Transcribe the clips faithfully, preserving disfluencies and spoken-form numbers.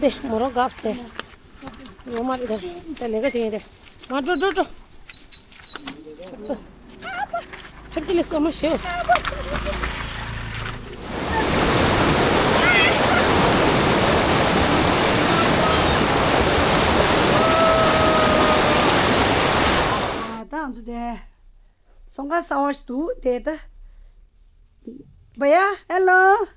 དེ་མོ་རོ་གས་དེ། ངོ་མ་རེད་དེ། དེ་ལས་ཀ་བྱེད་ཡིན་རེད། མ་འགྲོ་འགྲོ་འགྲོ། ཆབ་ཏི་ལས་སོ་མ་ཤེས། ད་ང་ཚོ་དེ། ཚོང་ཁང་གསར་པ་ཞིག་འདུག་དེ་ད། भैया, हेलो।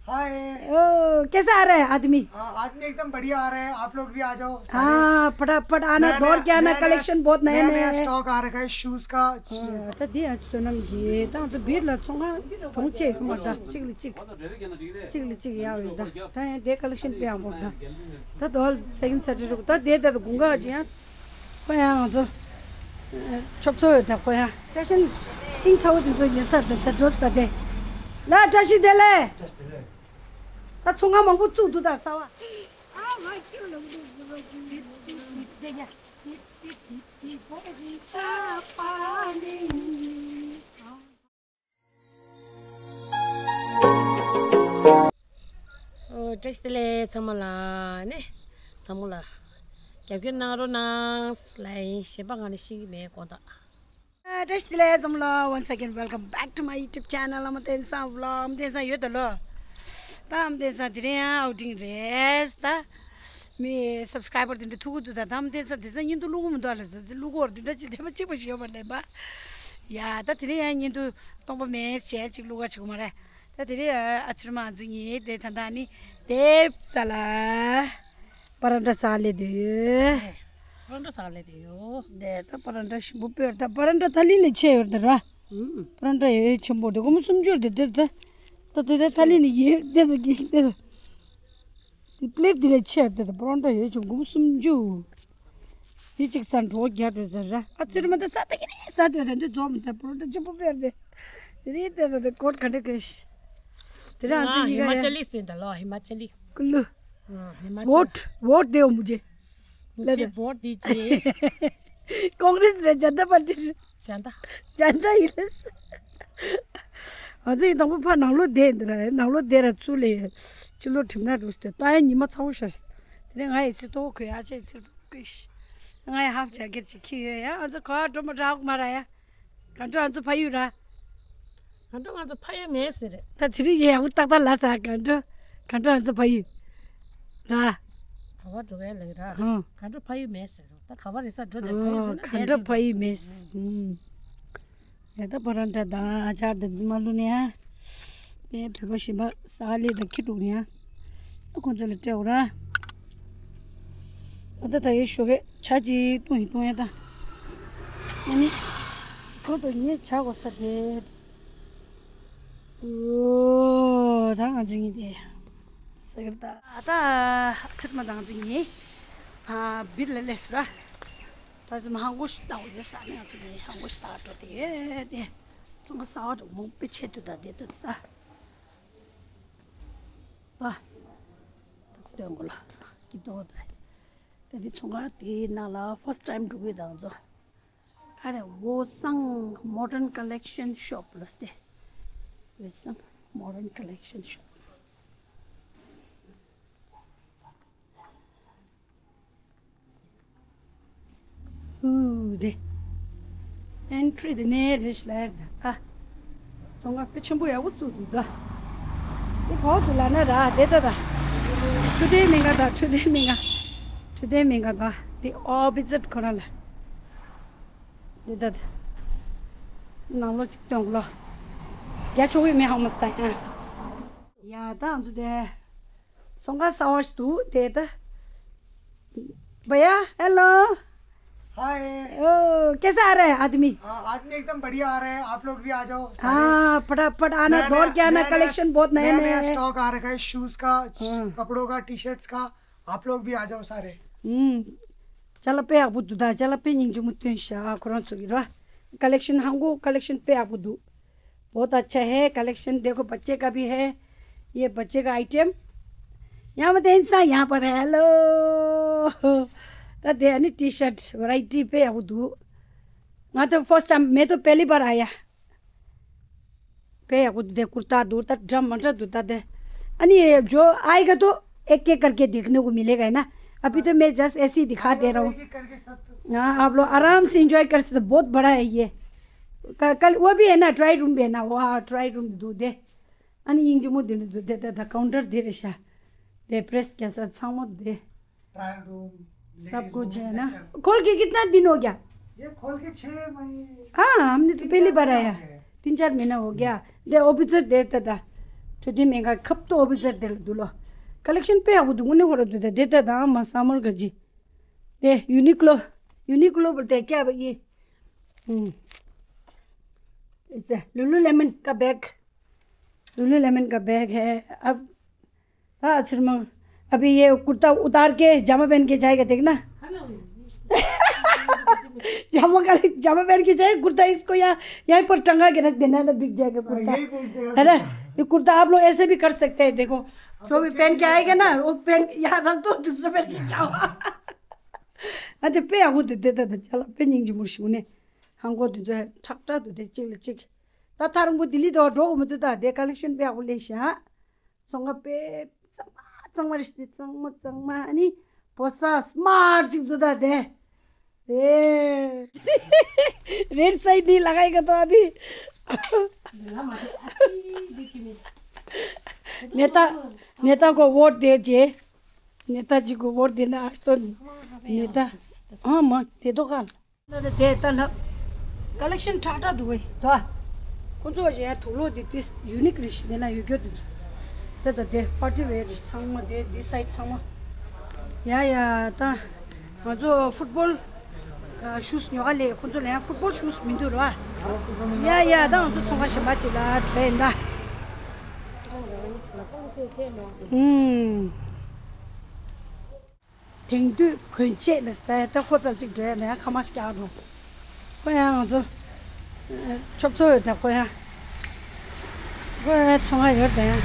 हाय। ओ, कैसा आ रहा है आदमी? हाँ, आदमी एकदम बढ़िया आ रहा है, आप लोग भी आ जाओ सारे। हाँ, फटाफट आना, नया दौड़ नया, के आना, नया नया, कलेक्शन बहुत नया नया नया नया है। स्टॉक आ रखा है शूज का। ད་འདི་ཡང་བསོད་ནམས་ཀྱིས་ད་ང་ཚོ་བིར་ལ་ཚོང་ཁང་གྲོང་ཆེ་མ་ད་གཅིག་ལ་གཅིག་གཅིག་ལ་གཅིག་ཡག་ཡོད་ད། ད་ཡང་དེ་ཀ་ལེག་ཤན་དཔེ་ཡག་པོ་ད། ད་དོ་སེ་ཀེན་སེ་ཊར་ཌེ་རུ་ད་དེ་ད་དགུན་ཁ་ཅི་ཡང་། ཁོ་ཡང་ང་ཚོ་ཆོབ་ཚོ་ཡོད་ད། ཁོ་ཡང་ཕེ་ཤན་ཨིན་ཚ་བོ་དེ་ཚོ་ཡོད་ས་དེ་ད་འགྲོ་ས་ད་དེ། ལ་བཀྲ་ཤིས་བདེ་ལེགས། ད་ཚོང་ཁང་མང་པོ་བཙུགས་འདུག་ད་གསར་པ། ཨོ། བཀྲ་ཤིས་བདེ་ལེགས་ཚང་མ་ལ་ནི། བཟང་མོ་ལ། རྒྱབ་སྐྱོར་གནང་རོགས་གནང་ལ་ཡིན། གཞན་པ་ང་ནི་ཤེས་ཀྱི་མེད་དགོངས་དག་བཀྲ་ཤིས་བདེ་ལེགས་ཚང་མ་ལ། Once again, welcome back to my YouTube channel. ཨ་མ་བསྟན་བཟང་vlog. ཨ་མ་བསྟན་བཟང་ཡོད་ད་ལོ། ད་ཨ་མ་བསྟན་བཟང་དེ་རིང་ཡང་ཨའུ་ཊིང་རེད་ད། མི་སབ་སི་ཀ་རའི་བར་དེ་འདྲ་ཐུག་གི་འདུག་ད། ད་ཨ་མ་བསྟན་བཟང་དེང་སང་བརྙན་ཐུང་བླུག་གི་མི་འདུག་ཨ། ལ་ཟེར་བླུག་གི་ཡོད་རེད། དེ་འདྲ་ཅིག་དེ་མ་གཅིག་པ་ཞིག་ཡོད་པ་ལེན་པ། ཡ་ད་དེ་རིང་ཡང་བརྙན་ཐུང་སྟོང་པ་མེད་བྱས་ཅིག་བླུག་ག་བྱེད་དགོས་མ་རེད། ད་དེ་རིང་ཨ་ཚུར་མ་ང་ཚོ་གཉིས་དེ་ད་ད་ནི་དེ་ཙ་ལ། པ་ར་ཊ་ཟ་སླེབས་དུས། པ་ར་ཊ་ཟ་སླེབས་དུས་ཡོད། དེ་ད་པ་ར་ཊ་ཞིམ་པོ་དཔེ་ཡོད་ད། པ་ར་ཊ་ཐ་ལི་ནས་ཆེ་ཡོད་ད་ར། ཨུམ། པ་ར་ཊ་ཡོད་ཆེན་པོ་དེ་སྒོར་མོ་སུམ་ཅུ་དེ་དེ་ད། ད་དེ་ད་ཐ་ལི་ནས་ཡོད་དེ་ད་གི་དེ་ད། དེ་པླེཊ་དེ་ལས་ཆེ་ཡོད་དེ་ད། པ་ར་ཊ་ཡོད་ཆེན་པོ་སྒོར་མོ་སུམ་ཅུ། དེ་གཅིག་ཟ་འགྲོ་རྒྱག་འགྲོ་ཟེར་ར། ཨ་ཚུར་མ་ད་ཟ་ད་གི་ནས་ཟ་དུས་ད་འདི་འཛོམས་ད། པ་ར་ཊ་ཆེན་པོ་དཔེ་ཡོད་དེ། དེ་རིང་དེ་ད་དེ་གོད་ག་འདྲ་གི་ཤི། དེ་རང་ང་དེ་ཡི་ག་ཡ། हिमाचली सुन द लो, हिमाचली। कुल्लू। हाँ, हिमाचल। वोट, वोट दो मुझे। मुझे वोट दीजिए। कांग्रेस रे, जनता पार्टी रे। जनता। जनता हिल्स। अझै दम्बु फा नंगलो दे दरा, नंगलो दे र चुले। चुलो ठिमना रुस्ते, ताय निमा छाउ शस। तेरे ང་ཡི་སི་ཏོ་ཁོ་ཡ་ཆེ་སི་ཏོ་ཁོ་ཤི། ང་ཡི་ཧབ་ཅ་གེར་ཅི་ཁི་ཡོ་ཡ། ཨ་ཙི་ཁ་ཏོ་མ་རག་མ་ར་ཡ། ག་འགྲོ་ང་ཚོ་ཕ་ཡུལ་ར། ག་འགྲོ་ང་ཚོ་ཕ་ཡུལ་མེད་ཟེར་རེད། ད་དེ་རིང་ཡག་པོ་ཏག་ཏག་ལབ་ས། ག་འགྲོ། ག་འགྲོ་ང་ཚོ་ཕ་ཡུལ་ར། ག་བ་འགྲོ་ག་ལ་ཡི་ར། ཧང་། ག་འགྲོ་ཕ་ཡུལ་མེད་ཟེར་རོ། ད་ག་བ་རེད་ས་འགྲོ་དེ་ཕ་ཡུལ་ཟེར་ན། ག་འགྲོ་ཕ་ཡུལ་མེད། ཧུམ། ཡ་ད་པ་ར་ཊ་དང་ཨ་ཅར་དང་མ་ལུ་ནས་ཨ། པའི་བོད་པ་གཞན་པ་ཟ་ལེ་དང་ཁྱི་དྲུག་ནས་ཨ། ཁོང་ཚོ་ལ་སྤྲད་འོ་ར། ཨ་ད་ད་ཡོད་ཞོགས་ཀས་ཇ་ཅིག་བཏུང་ཡིན་བཏུང་ཡ་ད། ཨ་ནི། ཁོ་ཚོ་ངས་ཇ་གོ་ས་དེ། ཨོ། ད་ང་ཚོ་གཉིས་དེ། ཟ་གི་རེད་ད། ཨ་ད། ཚིར་མ་ད་ང་ཚོ་གཉིས། ཨ་བིར་ལ་སླེབས་སོང་ར། ད་ཚོ་མ་ཧང་གོ་ཞིག་ལྟ་བ་ཡོད་ས་ནས། ང་ཚོ་གཉིས་ཧང་གོ་ཞིག་ལྟ་འགྲོ་དེ་ཡོད་དེ། ཚོང་ཁང་གསར་པ་འགྲོ་མོ་དཔེ་ཆེ་དུ་ད་དེ་ད་ད། ད། སྟོན་གོ་ལ། སྐྱིད་ཏོ་ད། ད་དེ་ཚོང་ཁང་དེའི་ནང་ལ་first time འགྲོ་གི་ད་ང་ཚོ། ཁ་རེ་ཝོ་སང་Modern Collection Shop ལ་སྟེ། ཝོ་སང་Modern Collection Shop། ཧུ་དེ། ཨེན་ཊི་རི་དེ་ནས་རེད་ཤི་ལ་ཡར་ད། ཨ། ཚོང་ཁང་དཔེ་ཆེན་པོ་ཡག་པོ་བཙུགས་འདུག་ད། དེ་གོ་དུ་ལ་ན་ར་དེ་ད་ད། ཐུ་དེ་མིང་ག་ད། ཐུ་དེ་མིང་ག་ཐུ་དེ་མིང་ག་ད། དེ་ཨོ་བི་ཛིཊ་ཁོ་རང་ལ། འདི་ལྟ། ནང་ལོགས་ཅིག་སྟོན་གོ་ལོ། རྒྱ་ཆོག་གི་མེད་ཧ་མ་སྟ་ཡ། ཡ་ད་ང་ཚོ་དེ། ཚོང་ཁང་གསར་པ་ཞིག་འདུག་དེ་ད། भैया, हेलो। हाय। ओ, कैसा आ रहा है आदमी? हाँ, आदमी एकदम बढ़िया आ रहा है, आप लोग भी आ जाओ सारे। हाँ, फटाफट आना, नया दौड़ नया, के आना, नया नया, कलेक्शन बहुत नया नया नया नया है। स्टॉक आ रखा है शूज का, हाँ। कपड़ों का, टी शर्ट्स का। आप लोग भी आ जाओ सारे। हम्म। ཅ་ལག་དཔེ་ཡག་པོ་འདུག་ད། ཅ་ལག་དཔེ་སྙིང་རྗེ་མོ་སྟོན་ཤག་ཁོ་རང་ཚོ་གི་ར། कलेक्शन ཧང་གོ་कलेक्शन དཔེ་ཡག་པོ་འདུག बहुत अच्छा है कलेक्शन। देखो बच्चे का भी है। ये बच्चे का आइटम। यहाँ पर इंसान यहाँ पर है। हेलो। ད་དེ་ཨ་ནི་ཊི་ཤར་ཊི་ཝེ་རའི་ཊི་དཔེ་ཡག་པོ་འདུག་ང་ད་first time, मैं तो पहली बार आया। དཔེ་ཡག་པོ་འདུག་དེ་ཀུར་ཏ་འདུག་ད་འདྲ་མ་འདྲ་འདུག་ད་དེ། ཨ་ནི་जो आएगा तो एक एक करके देखने को मिलेगा, है ना? अभी तो मैं जस्ट ऐसे ही दिखा दे रहा हूँ। एक एक करके सब तो हाँ, आप लोग आराम से एंजॉय कर सकते, बहुत बड़ा है ये। क- कल वो भी है ना, ट्राई रूम भी है ना, वहाँ ट्राई रूम दो दे। अनि यिंग जुमो दिन दो दे, दे, दे, काउंटर दे रे शा। दे प्रेस क्या साथ सामो दे। ट्रायल रूम, सब लेडीज कुछ रूम, है ना? जेंटल। खोल के कितना दिन हो गया? ये खोल के छह महीने, हाँ, हमने तो तीन पहली चार बार महीना आया। हो गया है। तीन चार महीना हो गया। दे ऑफिसर दे तदा। छोटी महंगा खप तो ऑफिसर दे दुलो। कलेक्शन पे आगो दुगुने हो रहा दे तदा, हाँ, समर गजी। दे यूनिक्लो, यूनिक्लो बोलते हैं क्या ये? हम्म। इसे लुलुलेमन का बैग। लुलुलेमन का बैग है। अब हाँ, श्रीमान, अभी ये कुर्ता उतार के जामा पहन के जाएगा, देखना। जामा का, जामा पहन के जाए, कुर्ता इसको यहाँ, यहीं पर टंगा के रख देना ना, बिक जाएगा कुर्ता। यही बेच देगा है ना? कुर्ता। ये कुर्ता आप लोग ऐसे भी कर सकते हैं। देखो, जो भी पहन के आएगा ना, वो पहन के यहाँ रख दो, दूसरा पहन के जाओ। अरे पे आगो दे दे दे चला पे निंग मुर्शुने। हमको तो जो है ठक ठक दे चिक चिक। ता थारंगो दिल्ली दो ड्रो मत ता दे कलेक्शन पे आगो ले शा। ཚོང་ཁང་དཔེ་གཙང་མ་གཙང་མ་རེད། དེ་གཙང་མ་གཙང་མ། ཨ་ནི་བོ་ས་སྨར་ཅིག་འདུག་ད་དེ། ཨེ། रेड साइड नहीं लगाएगा तो अभी। नेता, नेता को वोट दीजिए। नेताजी को वोट देना आज तो। नेता, हाँ, मां, दे दो कल। ད་ལྟ་དེ་ལྟ་ལབ། ཀ་ལེག་ཤན་ཁྲག་ཁྲག་འདུག་བས་ད། ཁོ་ཚོ་གཞན་དུག་ལོག་དེ་ཏིས་ཡུ་ནིག་རེད་ཤི་དེ་ན་ཡོད་རྒྱུ་དེ་ཚོ། དེ་ད་དེ་པར་ཊི་ཝེར་རེད་ཚང་མ། དེ་འདི་སའིད་ཚང་མ། ཡ་ཡ་ད། ང་ཚོ་ཕུཊ་བོལ་ཤུས་ཉོ་ག་ལས། ཁོ་ཚོ་ལ་ཡང་ཕུཊ་བོལ་ཤུས་མི་འདུག་ར། ཡ་ཡ་ད་ང་ཚོ་ཚོང་ཁང་གཞན་པ་ཅིག་ལ་འགྲོ་ཡིན་ད། ཨུམ། དེང་དུས་གོན་ཆས་ལ་ཟེར་ད་ཁོ་ཙམ་གཅིག་འགྲོ་ཡ་ནས་ཁ་མ་ཞིག་རྒྱག་འགྲོ། ཁོ་ཡང་ང་ཚོ་ཆོབ་ཚོ་ཡོད་ད། ཁོ་ཡང་ཁོ་ཡང་ཚོང་ཁང་ཡོད་ད་ཡང་།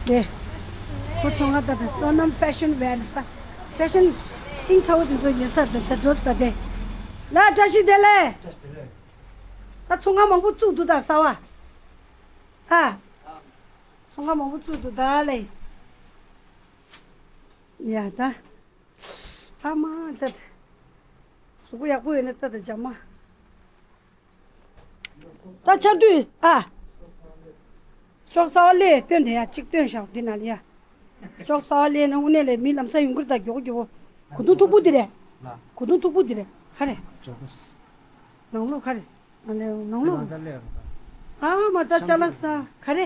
དེ་ཁོ་ཚོང་ཁང་ད་ད་བསོད་ནམས་ཕེ་ཤན་ཝེར་ལ་ཟེར་ད། ཕེ་ཤན་ཨིན་ཚ་བོ་དེ་ཚོ་ཡོད་ས་ད་ད་འགྲོ་ས་ད་དེ། ལ་བཀྲ་ཤིས་བདེ་ལེགས། ད་ཚོང་ཁང་མང་པོ་བཙུགས་འདུག་ད་གསར་བ། ཨ། ཚོང་ཁང་མང་པོ་བཙུགས་འདུག་ད་ལེ། ཡ་ད། ཨ་མ་ད། གཟུགས་པོ་ཡག་པོ་ཡོད་ན་ད་ད་འཇམ་མ། ད་ཆར་དུས་ཨ། ཅོག་གསར་པ་ལས་སྟོན་དེ་ཡ་གཅིག་སྟོན་བཞག་འདི་ན་ལ་ཡ། ཅོག་གསར་པ་ལས་ན་དངོས་གནས་ལས་མི་ལམ་སང་ཡོང་གི་རེད་ད། མགྱོགས་མགྱོགས། གོས་ཐུང་མཐུག་པོ་འདི་རེད། ལ། གོས་ཐུང་མཐུག་པོ་འདི་རེད། ག་རེ། ཅོག་གསར། ནང་ལོགས་ག་རེ། ཨ་ལེ་ནང་ལོགས། ཨ་མ་ད་ཅ་ལག་ས་ག་རེ།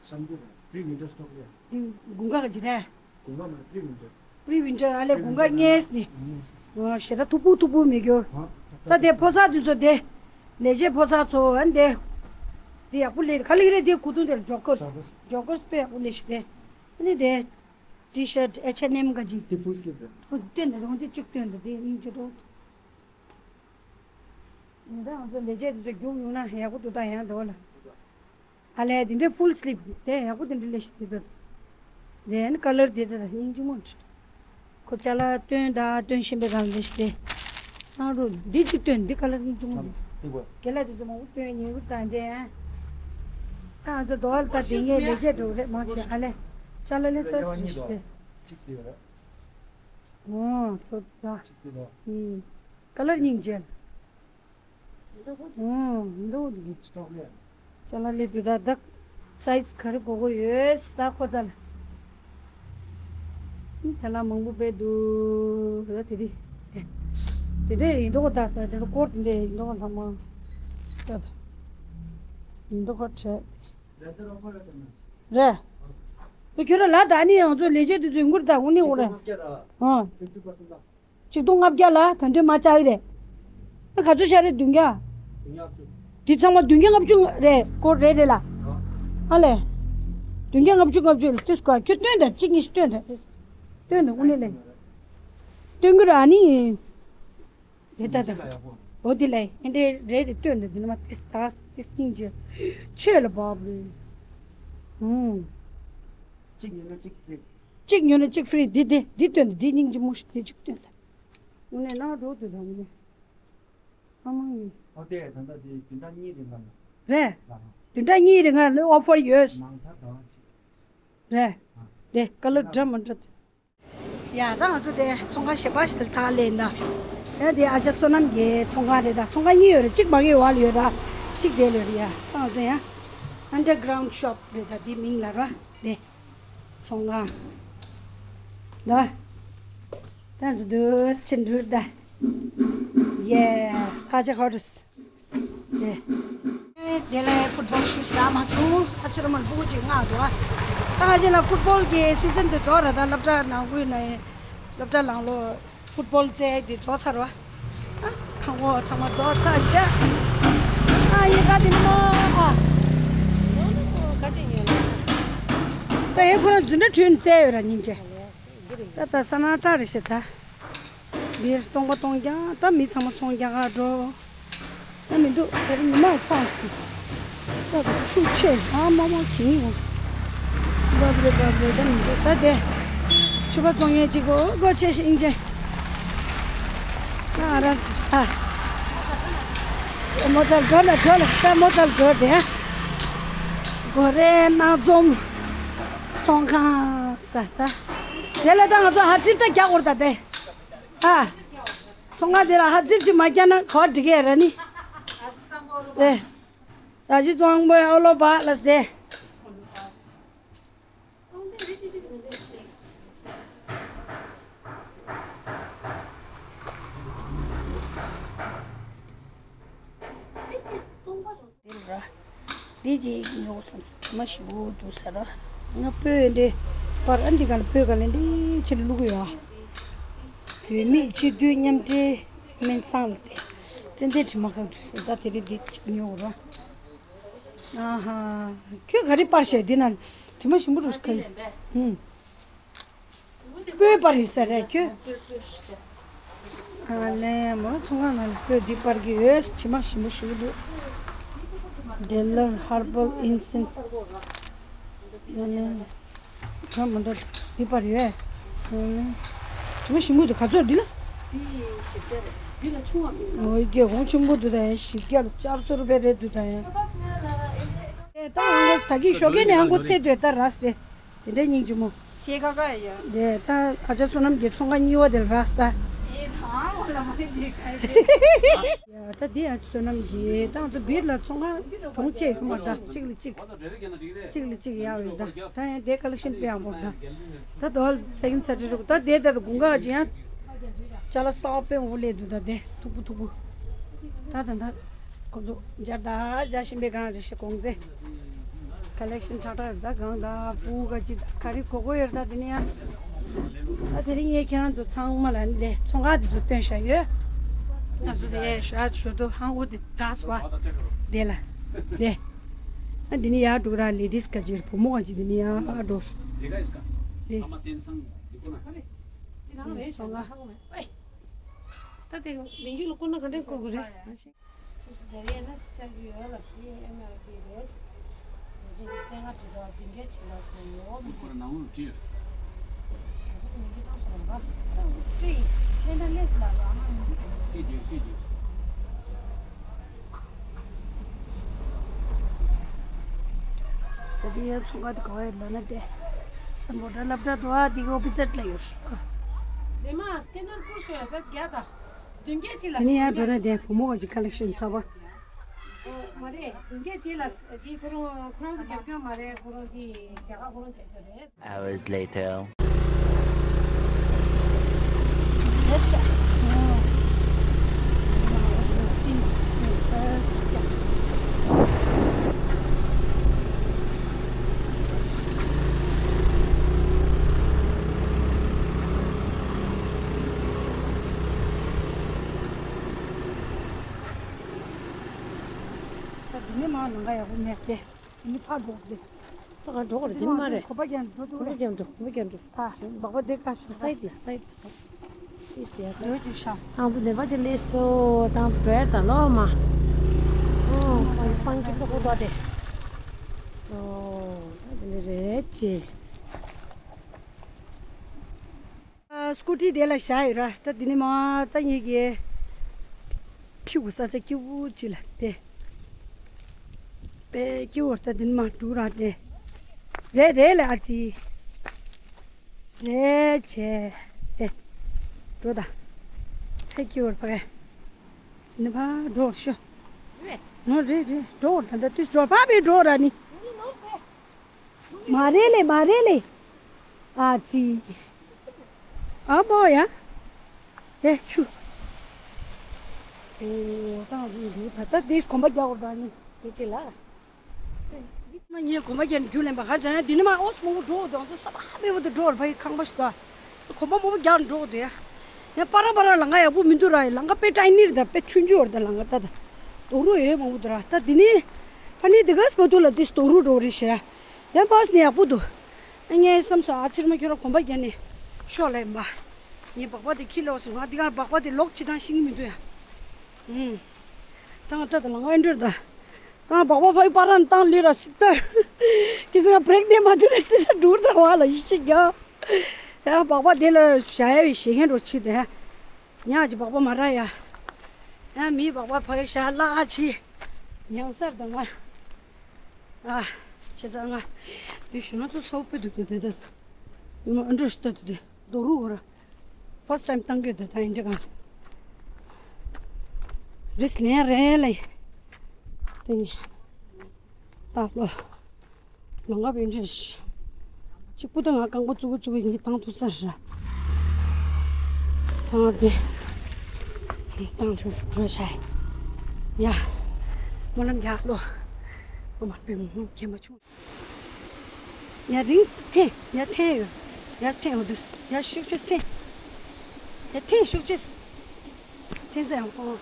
ཤམ་པུ་རེད། པྲི་ཝིན་ཊར་སི་ཊོག་རེད། འདི་དགུན་ཁ་ག་ཅི་རེད། དགུན་ཁ་མ་རེད། པྲི་ཝིན་ཊར། པྲི་ཝིན་ཊར། ཨ་ལེ་དགུན་ཁ་ངེས་ནི། ཨ་ཞེ་ད་མཐུག་པོ་མཐུག་པོ་མེད་རྒྱུ། ད་དེ་ཕོ་གསར་དུས་ཚོད་དེ། ལས་བྱེད་ཕོ་གསར་ཚོ་ཨ་འདི། འདི་ཡག་པོ་ལས་ག་ལེ་རེད། འདི་གོས་ཐུང་དེ་ཇོ་ཀར། ཇོ་ཀར། ཇོ་ཀར་དཔེ་ཡག་པོ་ལས་ཤི་དེ། ཨ་ནི་དེ། ཊི་ཤར་ཊི་ཨེཆ་ཨེན་ཨེམ་ག་ཅི། དེ་ཕུལ་སི་ལིབ་རེད། ཕུལ་སྟོན་དེ་རོང་དེ་བཅུག་སྟོན་དེ་དེ་སྙིང་རྗེ་འདུག་ད་ང་ཚོ་ལས་བྱེད་དེ་ཚོ་རྒྱུགས་ཡོང་ན་ཡག་པོ་འདུག་ད་ཡང་འདུག་ལ། ཨ་ལས་དེ་འདྲའི་ཕུལ་སི་ལིབ་དེ་ཡག་པོ་དེ་འདྲ་ལས་ཤི་དེ་འདུག་དེ་ནི་ཀ་ལར་དེ་དེ་སྙིང་རྗེ་མོ་འདྲ། ཁོ་ཅ་ལག་སྟོན་ད་སྟོན་བཞིན་པའི་སྒང་ལས་ཤི་དེ། སྣང་རུ་འདི་གཅིག་སྟོན། འདི་ཀ་ལར་སྙིང་རྗེ་མོ་འདུག་དེ་གོ། རྒན་ལགས་དེ་ཚོ་མང་པོ་སྟོན་ཉེ་བུ་དང་འདྲ། ད་ང་ཚོ་རྡོ་བ་ལ་ད་དེ་ངའི་ལས་བྱེད་འགྲོ་རེད་མང་ཆེ། ཨ་ལས་ཅ་ལག་ལས་ས་སུ་ཤི་དེ། གཅིག་དེ་ཡོད་རེད། ཨོ་ཁྱོད་ད། གཅིག་དེ་ལོ། ཨུམ། ཀ་ལར་སྙིང་རྗེ། ཨོ་འདུག་འདུག་སི་ཊོག་ལས། ཅ་ལག་ལས་དུས་ད་ད། སའི་ཛི་ག་རེ་དགོས་དགོས་ཡོད་ད་ཁོ་ཚ་ལ། ཅ་ལག་མང་པོ་དཔེ་འདུག་ད་དེ་རིང་། དེ་འདྲས་ཡིན་མདོག་ད་ད་དེ་འདྲ་སྐོར་དེ་འདྲས་ཡིན་མདོག་ལྷག་མ། ད་ད། ཡིན་མདོག་ཁ་བྲལ། རེད། ཁྱོད་རང་ལ་ད་ནི་ང་ཚོ་ལས་བྱེད་དུ་ཚུད་འགུར་ད་འུ་ནི་འོ་རེད། ཨ། གཅིག་སྟོང་ལྔ་བརྒྱ་ལ་ད་དུང་མ་བཅག་གི་རེད། ཨ་ག་ཚོད་ཤ་རེད། བདུན་བརྒྱ། འདི་ཚང་མ་བདུན་བརྒྱ་ལྔ་བཅུ་རེད། སྐོར་རེད་རེད་ལ། ཨ་ལས། བདུན་བརྒྱ་ལྔ་བཅུ་ལྔ་བཅུ་ལ་ཏིས་ཀ་ཁྱོད་སྟོན་ད། གཅིག་གཉིས་སྟོན་ད། སྟོན་ད་འུ་ནི་ལས། སྟོན་གི་ར་ནི། དེ་ལྟ་ད། འོ་དེ་ལས་ཨེ་འདྲས་རེད་རེད། སྟོན་ད་འདི་ནི་མ་ཏིས་ད་ཏིས་སྙིང་རྗེ། ཆོས་ལ་བབ་རེད། ཧུམ། གཅིག་ཉོས་ན་གཅིག་ཧྥི་རི། གཅིག་ཉོས་ན་གཅིག་ཧྥི་རི། འདི་འདི་འདི་སྟོན་ད། འདི་སྙིང་རྗེ་མོ་ཞིག་འདི་གཅིག་སྟོན་ད། དངོས་གནས་ནང་འགྲོ་འདུག་ད་དངོས་གནས། ཨ་མ་ཡིན། ཨོ་དེ་ད་ལྟ་དེ་བདུན་ཕྲག་གཉིས་རིང་ལ། རེད། ལ། བདུན་ཕྲག་གཉིས་རིང་ལ་ཨོ་ཕར་ཡོད། མང་ཐག་དང་གཅིག་རེད། ཨ། དེ་ཀ་ལར་འདྲ་མི་འདྲ། ཡ་ད་ང་ཚོ་དེ་ཚོང་ཁང་གཞན་པ་ཞིག་ལ་ཐག་ལེན་ད། ཡ་དེ་ཨ་ཅག་བསོད་ནམས་ཀྱི་ཚོང་ཁང་རེད་ད། ཚོང་ཁང་གཉིས་ཡོད་རེད། གཅིག་མ་གི་བར་ལ་ཡོད་ད། གཅིག་དེ་ལ་ཡོད་རེད། ཡ་ད་ང་ཚོ་ཡ་Underground Shop རེད་ད། དེ་མིང་ལ་ར་དེ་ཚོང་ཁང་ད། ད་ང་ཚོ་དུ་ཕྱིན་འགྲོ་ད། ཡེ་ཨ་ཅག་ཧོ་ཏུས། དེ། དེ་ལ་ཕུཊ་བོལ་ཤུ་ཟ་མ་སོང་། ཨ་ཚུར་མར་སྤུ་གུ་གཅིག་མངགས་འདུག་ཨ། ད་ང་ཅག་ལ་ཕུཊ་བོལ་གྱི་སི་ཛན་དེ་རྫོགས་ར་ད། སློབ་གྲྭ་ནང་ཁུལ་ནས་སློབ་གྲྭ་ནང་ལོགས་ཕུཊ་བོལ་རྩེད་དེ་རྫོགས་ཚར་བ། ཨ་ཁང་པ་ཚང་མ་རྫོགས་ཚར་ཤག་ཨ་ཡི་ག་དེ་ནི་མ་ཨ། ད་ཡི་ཁོ་རང་འཛིན་གྲྭ་ཁྲོད་ནས་རྩེད་ཡོད་ར་སྙིང་རྗེ། ད་ད་ས་ན་ཏྲ་རེ་ཤི་ད། འདིར་སྟོང་པ་སྟོང་རྐྱང་། ད་མི་ཚང་མ་ཚོང་རྒྱག་ག་འགྲོ། ད་མི་འདུག་དེར་མི་མང་ཚང་། ད་ཆུ་ཆེ་ཨ་མ་མ་གྱིས་ནི་འོ། འབབ་རེ་འབབ་རེ་ད་མི་འདུག་ད་དེ། ཆུ་པ་བཙོང་མཁན་གཅིག་གོ་སྒོ་ཕྱེ་ཞིག་ཨིན་ཅེ། ང་རང་ཚོ་ཨ། མོ་ཙལ་འགྲོ་ལ་འགྲོ་ལ་ད་མོ་ཙལ་འགྲོ་དེ། སྒོ་རའི་ནང་འཛོམས། ཚོང་ཁང་ས་ད། དེ་ལ་ད་ང་ཚོ་ཧ་ཙིར་ད་རྒྱག་དགོས་ད་དེ། ཨ། ཚོང་ཁང་དེ་ལ་ཧ་ཙིར་ཅིག་མ་རྒྱག་ན་ག་པར་འགྲིག་གི་ར་ནི། ཨེ། ད་ཅི་ཚོང་པའི་ཨོ་ལོ་བ་ལ་སྟེ། འདི་ཅིག་ཉོ་བསམ་སི་དྲི་མ་ཞིམ་པོ་འདུག་ས་ར། ང་སྤོས་འདི་པར་ཨ་འདི་ག་ལ་སྤོས་ག་ལ་འདི་ཕྱི་ལ་བླུག་གི་ཡོད། བོད་མིའི་སྤྱི་འཐུས་མཉམ་འབྲེལ་སྨན་བཟང་ལ་སྟེ། ཙན་དན་དྲི་མ་ཁང་དུ་ཟེར་ད་དེ་རིང་འདི་ཅིག་ཉོ་ར། ཨ་ཧ། ཁྱོད་ག་རེ་པར་བཤད་འདི་ན་དྲི་མ་ཞིམ་པོ་རུ་ཁ་ཡི། ཧུམ། སྤོས་པར་ཡོད་ས་རེད་ཁྱོད། ཨ་ལེ་མོ་ཚོང་ཁང་ནང་ལ་སྤོས་འདི་པར་གྱི་ཡོད། དྲི་མ་ཞིམ་པོ་ཞིག་འདུག Della Herbal Incense། ཨ་ལེ་ག་མ་འདྲ་འདི་པར་ཡོད། ཨ་ལེ་དྲི་མ་ཞིམ་པོ་འདུག་ག་ཚོད་འདི་ལ། འདི་ཞིབ་ལྟ་རེད། འདི་ལ་ཆུང་བ་མེད། འོ་ཡ་གོང་ཆེན་པོ་འདུག་ད་ཡ་ཞིབ་རྒྱ་ལ་ཆར་ཚོར་བས་རེད་འདུག་ད་ཡ། ཨེ་ད་ཨང་གོ་ད་གི་ཞོགས་ཀས་ནས་ཨང་གོ་ཚེ་སྡོད་ད་ར་སྟེ། དེ་འདྲའི་སྙིང་རྗེ་མོ། ཆེ་ཁ་ཁ་ཡ། དེ་ད་ཨ་ཅག་བསོད་ནམས་ཀྱི་ཚོང་ཁང་གཉིས་པ་དེ་ར་སྟ། ཨེ་ད་ཨང་བ་ལ་མ་ནི་དེ་ཁ་ཡ། ཡ་ད་དེ་ཨ་ཅག་བསོད་ནམས་ཀྱི་ཏང་ཚོ་བིར་ལ་ཚོང་ཁང་གྲོང་ཆེ་ཡོད་མ་ད་གཅིག་ལ་གཅིག་གཅིག་ལ་གཅིག་ཡག་ཡོད་ད། ད་ཡང་དེ་ཀ་ལེག་ཤན་དཔེ་ཡག་པོ་ད། ད་དོ་སེ་ཡིན་ས་ཏྲི་རུག་ད་དེ་ད་དགུན་ཁ་ཅི་ཡང་ཅ་ལག་གསར་པ་དཔེ་མང་པོ་སླེབས་འདུག་ད་དེ་མཐུག་པོ་མཐུག་པོ། ད་ད་ད། ཁོ་ཚོ་སྦྱར་ད་སྦྱར་བཞིན་པའི་སྒང་རེ་ཞིག་གོང་ཚེ། ཀ་ལེག་ཤན་ཁྲག་ཁྲག་རེད་ད། གང་ད་སྤུ་གུ་ག་ཅི་ད་ག་རེ་གོ་གོ་ཡོད་ད་དེ་ནི་ཡང་། ད་དེ་རིང་ངས་ཁྱེད་རང་ཚོ་ཚང་མ་ལ་ནི་ལས་ཚོང་ཁང་དེ་ཚོ་སྟོན་བཞག་ཡོད། ང་ཚོ་དེ་ཞོ་ཡ་ཞོ་ཏོ་ཧང་འོ་དེ་འདྲ་སོ་བ། དེ་ལ་དེ། ཨ་དེ་ནི་ཡར་འགྲོ་ར་ལེ་ཌིས་ག་ཅི་བུ་མོ་ག་ཅི་དེ་ནི་ཡར་འགྲོ། དེ། ཚོང་ཁང་། ད་དེ་མི་ཡུལ་ལ་བསྐུར་ན་ག་འདྲས་བསྐུར་དགོས་རེད། སོ་སོ་སྦྱར་ཡས་ན་ལྕགས་ཀྱུ་ཡོད་ལ་སི་ཨེམ་ཨར་པི་རེད། ཡོད་ཀྱི་སེ་ལྔ་བྲིས་དང་བདུན་བརྒྱ་ཕྱིན་ལ་སོང་ཡོད། ཁོ་རང་ནང་ལོགས་བྲིས། ད་ཁོ་མི་འདི་བཏང་སོང་ར། ད་བྲིས་ཡིན། ཕན་ད་ལས་སུ་ལ་ར་ཨ་མ་མི་འདི་ག་ནས་བྲིས་རྒྱུ་བྲིས་རྒྱུ། ད་དེ་ཡང་ཚོང་ཁང་དེ་ག་བ་ཡོད་ལབ་ན་དེ། སམ་བྷོ་ཊ་སློབ་གྲྭ་དུ་ཨ་དེ་གི་ཨོ་ཕི་ཙར་ལ་ཡོད། རྫས་མ་སྐེ་ནར་བསྐུར་ཤོག་ཡ་ད་རྒྱ་ད། བདུན་བརྒྱ་ཅིག་ལ། དེ་ནས་ཡར་འགྲོ་ན་དེ་བུ་མོ་བ་ཅིག་ཀ་ལེག་ཤན་ཚ་བ། ཨོ་མ་རེད། བདུན་བརྒྱ་ཅིག་ལ་དེ་ཁོ་རང་ཁོ་རང་ཚོ་རྒྱབ་སྐྱོར་མ་རེད། ཁོ་རང་དེ་རྒྱ་གར་ཁོ་རང་རྒྱབ་སྐྱོར་རེད། Hours later. ད་འདི་ནས་མར་ལམ་ཁ་ཡག་པོ་མེད་དེ། འདི་ནས་ཕར་འགྲོ་དགོས་རེད། ད་ག་འགྲོ་དགོས་རེད། འདི་ནས་མ་རེད། གོམ་པ་རྒྱག་འགྲོ་དགོས་རེད། གོམ་པ་རྒྱག་འགྲོ། གོམ་པ་རྒྱག་འགྲོ། ད་སྦག་པ་འདི་ག་ཤོག་སའིཌ་ལ་སའིཌ་ལ། ཨི་སི་ཡ་སའིཌ། འགྲོ་རྒྱུ་ཤ། ཨང་ཚོ་ནད་པ་ཅིག་སླེབས་སོང་། ད་ང་ཚོ་འགྲོ་ཡ་ད་ལོ་མ། ཨོ་སྤང་སྤང་སྐྱིད་པོ་ཁོ་ཐོག་དེ། ཨོ་ད་འདི་འདྲ་རེད་ཅེ། ཨ་སྐུ་ཊི་དེ་ལ་བཞག་ཡོད་ར། ད་འདི་ནས་མར་ད་ངེད་ཀྱི་ཁྲི་འུ་ས་ཆ་སྐྱིད་པོ་ཅིག་ལ་དེ། དཔེ་སྐྱིད་པོ་ད་འདི་ནས་མར་འགྲོ་ར་དེ། རེད་རེད་ལ་ཨ་ཙི། རེད་བྱས། ཨེ། འགྲོ་ད། ཧེ་ཀྱི་བར་ཕ་གི། ནི་ཕ་འགྲོ་ཤོ། ནོ་རེད་རེད་འགྲོ་ད་ད་དུས་འགྲོ་ཕ་བི་འགྲོ་ར་ནི། མ་རེད་ལེ་མ་རེད་ལེ། ཨ་ཙི། ཨ་མོ་ཡ། ཨེ་ཆུ། ཨེ་ད་ད་ད་དུས་གོམ་པ་རྒྱག་དགོས་ད་ནི་དེ་ཅི་ལ། ང་གཉིས་གོམ་པ་རྒྱག་ནས་རྒྱུགས་ལེན་པ་ག་ཟེར་ན་འདི་ནི་མ་ཨོ་སི་མང་པོ་འགྲོ་འདུག་ཚོ་ས་བ་མེད་པོ་དུ་འགྲོ་བར་ཕ་གི་ཁང་པ་ཞིག་ཏོ། གོམ་པ་མང་པོ་རྒྱག་འགྲོ་འདུག་ཡ། ཡང་པ་ར་པ་ར་ལང་ཀ་ཡག་པོ་མི་འདུག་ར་ཡ་ལང་ཀ་དཔེ་ཀྲའི་ནིར་ད་དཔེ་ཆུང་ཆུང་བར་ད་ལང་ཀ་ད་ད། དོ་རུ་ཡོད་མང་པོ་འདུག་ར་ད་འདི་ནི། ཕ་ནི་འདི་ག་སི་མ་འདུག་ལ་འདི་སི་དོ་རུ་འགྲོ་རེད་ཤི་ར། ཡང་པ་སི་ནི་ཡག་པོ་འདུག་ཨ་ངས་བསམ་སོ་ཨ་ཕྱིར་མ་ཁྱོད་ར་གོམ་པ་རྒྱག་ནས་ཤོག་ལ་ཡིན་པ། ངས་སྦག་སྦག་དེ་ཁྱི་ལོག་སོང་ང་འདི་ག་སྦག་སྦག་དེ་ལོག་ཅི་དང་ཤེས་ཀྱི་མི་འདུག་ཡ། ཨུམ། ད་ང་ད་ད་ལང་ཀ་ཨེ་འགྲོ་ད། ང་སྦག་སྦག་ཕ་གི་པ་ར་ནི་བཏང་ལི་ར་སི་ཏ། ཁྱི་སི་ང་བྷི་རེག་ནས་མ་ཐུབ་ན་སི་ཏ་འགྲུར་ད་བ་ལ་ཡི་ཤི་རྒྱ། ཡང་སྦག་སྦག་དེ་ལ་བཞག་ཡ་བའི་བཞེས་མཁན་འགྲོ་ཆི་དེ། ཉག་ཅི་སྦག་སྦག་མ་ར་ཡ། ཡང་མི་སྦག་སྦག་ཕ་གི་བཞག་ལ་ཨ་ཆི། ཉང་སར་དང་ང་། ཨ། ཆེ་ས་ང་། ཡུལ་ཞུ་ན་ཚོ་ཚོ་པི་དུ་དུ་དུ་དུ། ཡུལ་མ་ཨ་འགྲོ་ཤི་ཏུ་དུ་དུ་དོ་རུ་གོ་ར། ཕར་སི་ཊི་ཊའིམ་བཏང་གི་འདུག་ད་ཡིན་འདྲ་གང་། རིས་ལན་རེ་ལེ། དེ། ད་ལོ། ལང་ཀ་བེ་འདྲ་ཞིག་གཅིག་པུ་ད་ང་རྐང་པ་བཙུགས་བཙུགས་ཡིན་གྱི་བཏང་ཐུབ་ས་ར། ད་ང་དེ། བཏང་ཐུབ་འགྲོ་ཤ་ཡ། སྨོན་ལམ་རྒྱག་ལོ། ཨོ་མ་པེ་མོ་ཁྱེད་མ་ཆུང་། ཡ་རིང་འཐེན། ཡ་འཐེན་ཡོད། ཡ་འཐེན་འོ་དུ། ཡ་ཤུགས་ཆེ་འཐེན། ཡ་འཐེན་ཤུགས་ཆེ། འཐེན་ཟེར་ཡང་ཁོ།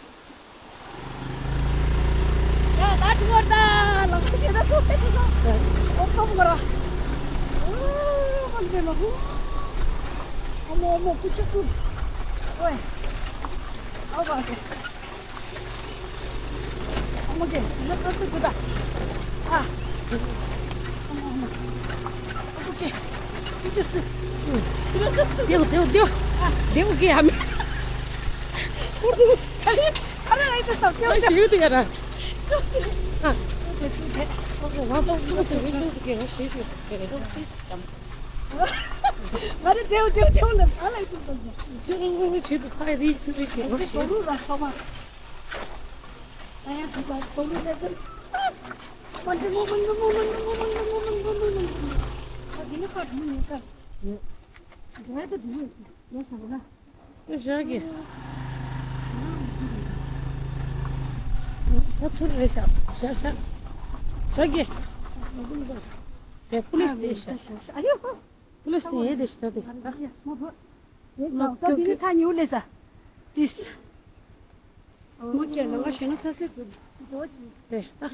ཡ་ད་དྲི་བར་ད་ལག་པ་ཞེ་ད་ཚོ་ཏེ་ཚོ་ཚོ། ཨོ་ཁམ་གོ་ར། ཨོ་ཁམ་པེ་ལ་ཧུ། ཨ་མོ་ཨ་མོ་ཀུ་ཅུ་སུ། ཨོའི། ཨ་བ་ཅེ། ཨ་མོ་ཀེ་ན་ས་སུ་གུ་ད། ཨ། ཨ་མོ་ཨ་མོ། ཨ་མོ་ཀེ། ཀུ་ཅུ་སུ། ཆི་ར་ས་སུ། དེའུ་དེའུ་དེའུ། ཨ། དེའུ་ཀེ་ཨ་མི། ཁོར་དུ། ཨ་རེ་ཨ་རེ་ཨ་རེ་ཨ་ཞེ་ཡོད་དེ་ཡ་ར། ཨ། ང་ཏོག་ཏོག་དེ་རིང་ཏོག་དེ་ང་ཞེ་ཞེ་དེ་རེད་ཏོག་ཏིས་ཅམ། ང་རེ་དེའུ་དེའུ་དེའུ་ལ་ཨ་ལ་ཡི་དུ་སོང་ཟེར། དེ་རིང་ངོ་ངོ་བྱེད་དུ་ཕ་རི་ཚུ་རི་ཞེ་ང་ཞེ། དོ་རུ་ར་ཚང་མ། ཨ་ཡ་དུ་ད་དོ་རུ་ལ་དུ། མ་འདི་མོ་མ་འདི་མོ་མ་འདི་མོ་མ་འདི་མོ་མ་འདི་མོ་མ་འདི་མོ་མ་འདི་མོ། ཨ་འདི་ནི་ཁ་འདི་མོ་ཡིན་ས། འདི་བས་ད་འདི་མོ་ཡིན་ས། ལོ་ས་རུ་ལ། ཨེ་ཞག་གི། ད་ཐུར་རེད་ཤག་ཞག་ཞག་ཞག་གི། དེ་པུ་ལིས་དེ་ཤག་ཨ་ཡོ། པུ་ལིས་དེ་ཡེ་དེ་ཤག་དེ་ད། ད་དེ་ནི་ཐ་ཉིའུ་ལེ་ས། དིས། མོ་ཀྱ་ལ་ང་ཞེ་ན་ས་སེ་དེ། དེ་ད།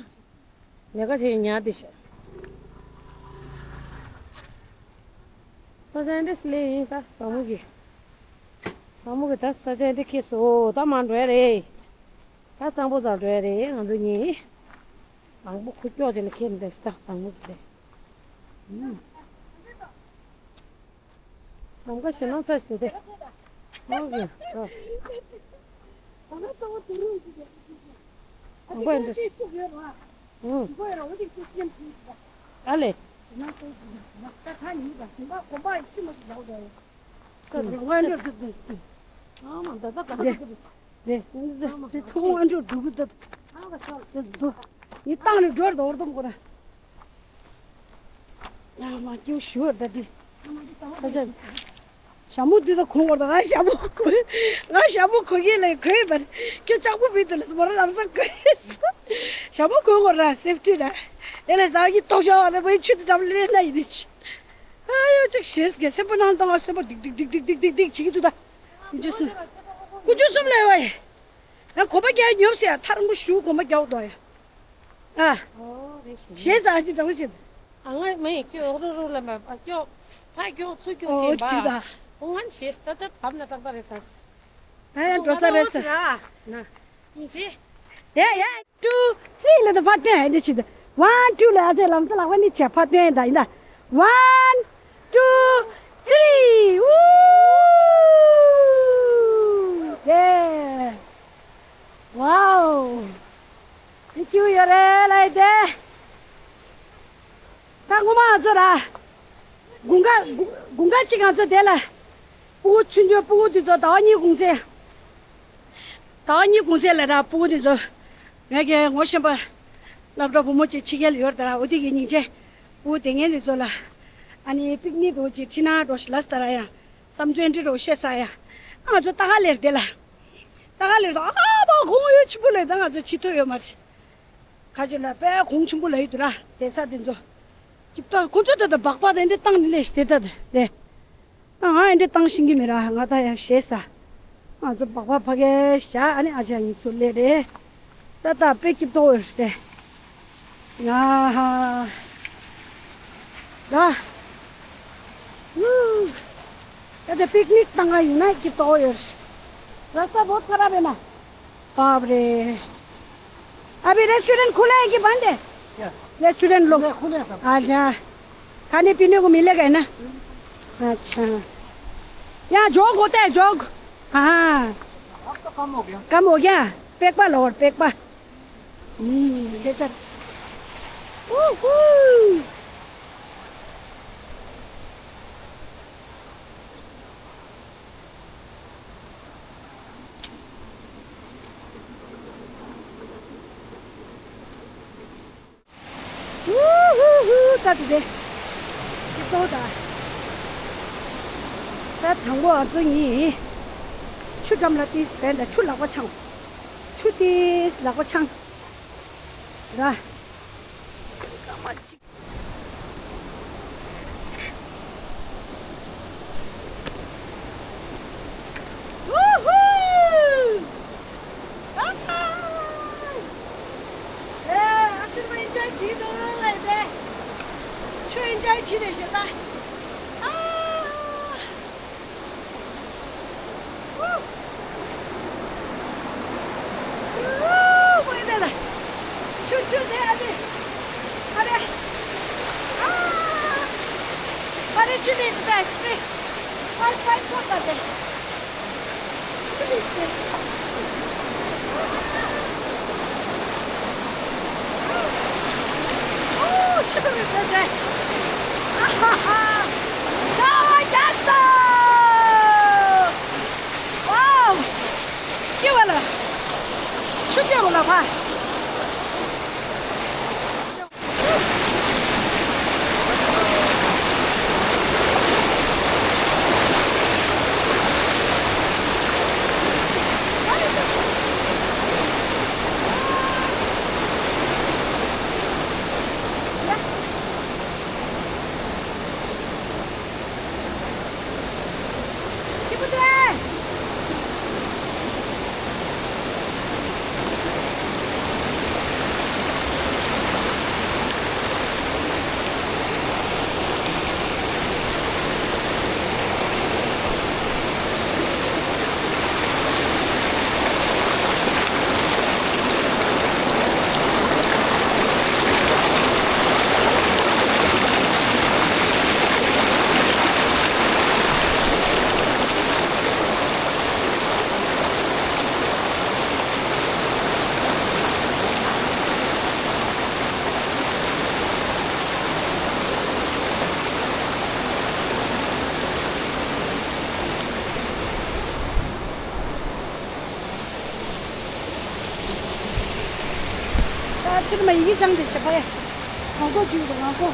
ལས་ཀ་བྱེད་ཉག་དེ་ཤག་ས་ཆ་འདི་སླེབས་ཡིན་ད་ཟ་མོ་གི། ཟ་མོ་གི་ད་ས་ཆ་འདི་ཁེལ་སོང་ད་མ་འགྲོ་ཡ་རེད། ད་གཙང་པོ་ཙང་འགྲོ་ཡ་རེད་ང་ཚོ་གཉིས། དང་པོ་ཁུ་ཀྱོག་ཅིག་ལ་ཁེལ་འདི་ད་ཟ་མོ་གི་རེད། ལམ་ཁ་ཞེ་ནང་ཚ་ཞིག་དེ། ཨོ་ཀེ་ཨོ། ལམ་ཁ་འདི། ཨང་། ཨ་ལེ། ལམ་ཁ་འདི། ཨ་མ་ད་ད་ད་ད། དེ་དེ་ཚོང་ཨ་འགྲོ་འགྲོ་གི་འདུག་ཨ་ཁ་ཤ་དེ་འདུག་ཡིན་བཏང་ནས་འགྲོ་ར་འོར་དུ་མགོ་ར། ཡ་མ་སྐྱེའུ་ཞུ་བར་ད་དེ། ས་ཆ། ཞྭ་མོ་དུས་ད་གོང་བར་ད་ང་ཞྭ་མོ་གོན། ང་ཞྭ་མོ་གོན་གྱི་ལས་གོན་པར། ཁྱོད་ལྕགས་པོ་བི་དུ་ལས་མོ་ར་ལམ་སང་གོན། ཞྭ་མོ་གོན་བར་ར་སེབ་ཊི་ར། ཨེ་ལས་ཟ་གི་ཏོག་ཞྭ་བ་ལས་མོའི་ཆུ་དུ་འགྲམ་ལས་ན་ཡིན་ནི་ཆི། ཨ་ཡོ་ཅིག་ཞེས་གི་སེམས་པ་ནང་དང་ང་སེམས་པ་ལྡིག་ལྡིག་ལྡིག་ལྡིག་ལྡིག་ལྡིག་བྱེད་ཀྱི་འདུག་ད། ཀུ་ཅུ་སུ། ཀུ་ཅུ་སུ་ལས་བའི། ཡང་གོམ་པ་རྒྱག་ཉོབ་ཟེར་ཡ་ཐར་མོ་ཞུ་གོམ་པ་རྒྱག་དོ་ཡ། ཨ། ཨོ་རེད་ཤེས། ཞེས་ཟ་ཅི་དྲང་ཞིག་ཨ་ང་མི་ཀྱོ་རུ་རུ་ལ་མ་པ་ཀྱོ་ཕ་ཀྱོ་ཚུ་ཀྱོ་ཨོ་ཅེ་ཅི་ད། ཨོ་ང་ཞེས་ད་ད་བབ་ན་ཏག་ཏག་རེད་ས། ད་ཡང་འགྲོ་ས་རེད་ས། ན། ཡིན་ཅི། ཡ་ཡ། ཊུ་ཐི་རི་ལ་ད་ཕ་སྟོན་ཨེ་འདྲ་ཞིག་ད། ཝན་ཊུ་ལ་ཨ་ཅེ་ལམ་སང་ལག་པ་གཉིས་བྱས་ཕ་སྟོན་ད་ཡིན་ད། ཝན་ཊུ་ཐི་རི། ཝུ། ཡེ། ཝའོ། ཨི་ཀྱུ་ཡོད་རེད་ལ་ཡི་དེ། ད་ངོ་མ་ང་ཚོ་ར། དགུན་ཁ་དགུན་དགུན་ཁ་གཅིག་ང་ཚོ་དེ་ལ་སྤུ་གུ་ཆུང་ཆུང་སྤུ་གུ་དེ་ཚོ་ཟླ་བ་གཉིས་གུང་སེང་། ཟླ་བ་གཉིས་གུང་སེང་ལ་ར་སྤུ་གུ་དེ་ཚོ་ང་གི་ངོ་ཤེས་པ་སློབ་གྲྭ་བུ་མོ་གཅིག་ཕྱི་རྒྱལ་ཡོད་ར། འོ་དེ་གི་སྙིང་རྗེ་སྤུ་གུ་དེ་ངན་དེ་ཚོ་ལ་ཨ་ནི་པིག་ནིག་འགྲོ་གཅིག་ཁྲིད་ན་འགྲོ་ཤི་ལ་སྟ་ར་ཡ་བསམ་ཚུལ་འདྲི་འགྲོ་བཤད་ས་ཡ། ང་ཚོ་ལྟ་ག་ལེར་དེ་ལ་ལྟ་ག་ལེར་དོ་ཨ་མ་གོང་ཡོད་ཆི་པོ་ལས་ད་ང་ཚོ་ཕྱི་ཐོ་ཡོད་མ་རེད། ཁ་ཆེ་ལ་དཔེ་གོང་ཆེན་པོ་ལ་ཡོད་དུ་ར། དེ་ས་དེ་ཚོ་ཀིབ་ཏོ་ཁོ་ཚོ་ད་ལྟ་སྦག་སྦག་དེ་འདྲ་བཏང་ནི་ལས་དེ་ད་དེ། ང་ཨེ་འདྲ་བཏང་ཤེས་ཀྱི་མེད་ར། ང་ད་ཡང་ཞེད་ས། ང་ཚོ་སྦག་སྦག་ཕ་གི་བཞག་ཨ་ནི་ཨ་ཅག་གཉིས་ཚོ་སླེབས་རེད། ད་ད་དཔེ་ཀིབ་ཏོ་ཡོད་དེ། ང་ཧ། ད། ད་དེ་པིག་ནིག་བཏང་ག་ཡིན་ན་ཀི་ཏོ་ཡོད། रास्ता बहुत खराब है ना। बाप रे। अभी रेस्टोरेंट खुला है कि बंद है? क्या? रेस्टोरेंट लोग। खुला, खुला है सब। अच्छा। खाने पीने को मिलेगा है ना? अच्छा। यहाँ जॉग होता है, जॉग? हाँ। अब तो कम हो गया। कम हो गया? पेकपा लो और पेकपा। ད་དེ་དེ་ཏོ་ད། ད་དང་པོ་ཨ་ཚོ་གཉིས་ཆུ་འགྲམ་ལ་ཏིས་བྲན་ད་ཆུ་ལག་པ་འཆང་། ཆུ་ཏིས་ལག་པ་འཆང་། ར། ཨ་ཧ་ཧ། ཆར་པ་རྒྱག་སོང་། ཝའོ། སྐྱིད་པ་ལ། ཆུ་སྐྱིད་པོ་ལ་ཕ། ད་ཕྱིར་མ་ཡི་གེ་སྦྱངས་ཏེ་ཞེ་པ་ཡ། ང་ཀོ་བྱུང་དུ་ང་ཀོ།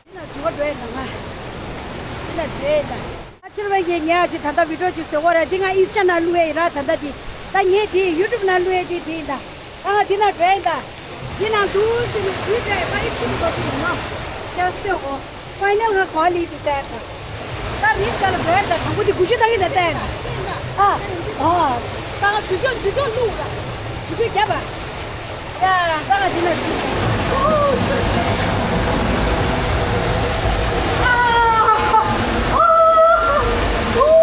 འདི་ལ་འཛུལ་བ་འགྲོ་ཡ་ད་ང་། འདི་ལ་འཛུལ་ཡ་ད། ཨ་ཕྱིར་བ་ཡི་གེ་ངས་ཨ་ཅི་ད་ལྟ་བི་ཌིའོ་ཅིག་བཟོས་གོ་ར། འདི་ང་ཨིན་སི་ཊ་ནང་བླུགས་ཡ་ཡིན་ར། ད་ལྟ་འདི་ད་ངས་འདི་ཡུ་ཊུབ་ནང་བླུགས་ཡ་འདི་འདི་ཡིན་ད། ད་ང་འདི་ནང་འགྲོ་ཡ་ཡིན་ད། འདི་ནང་འདུག་ཅི་ནས་འདུག་འདྲ་ཡ་ད་ཨི་ཆུ་འགྲོ་གི་ཡིན་ནོ། ཡ་སྟོན་གོ། ཕའི་ནལ་ང་གོ་ལི་དེ་བལྟས་ད། ད་རིས་ག་ལ་བལྟས་ད་དང་པོ་དེ་དགུ་བཅུ་ད་གི་ད་བལྟས་ད། ཨ། ཨ། ད་ང་དུས་ཚོད་དུས་ཚོད་བླུགས་ད། དུས་ཚོད་བརྒྱབ་པ། ཡ་ད་ང་དེ་ན་ཅི། ཨོ་ཆུ། ཨ། ཨོ། ཨོ།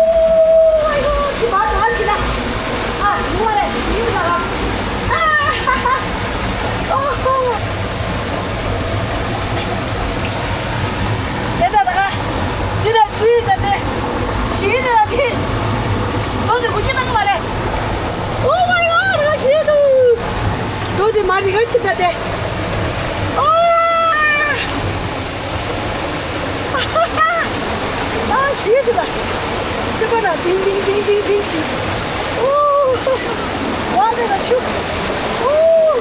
ཨ་ཡོ་ཅི་མ་ད་ཅི་ད། ཨ་ཡོ་རེ་ཅི་ཡོད་ད། ཨ། ཨོ། དེ་ད་ད་ག་འདི་ལ་ཚུལ་ད་དེ། ཞིག་འདི་ལ་དེ། དོ་དེ་གུ་གྱི་ནང་མ་རེད། Oh my god ང་ཞིག་འདུག་དོ་དེ་མ་རེད་ང་ཆི་ད་དེ། ཨོ། ཤི་དུ་ལ། སི་པ་ན་ཏིང་ཏིང་ཏིང་ཏིང་ཏིང་ཅི། ཨོ། ཝ་ལེ་ལ་ཆུ། ཨོ།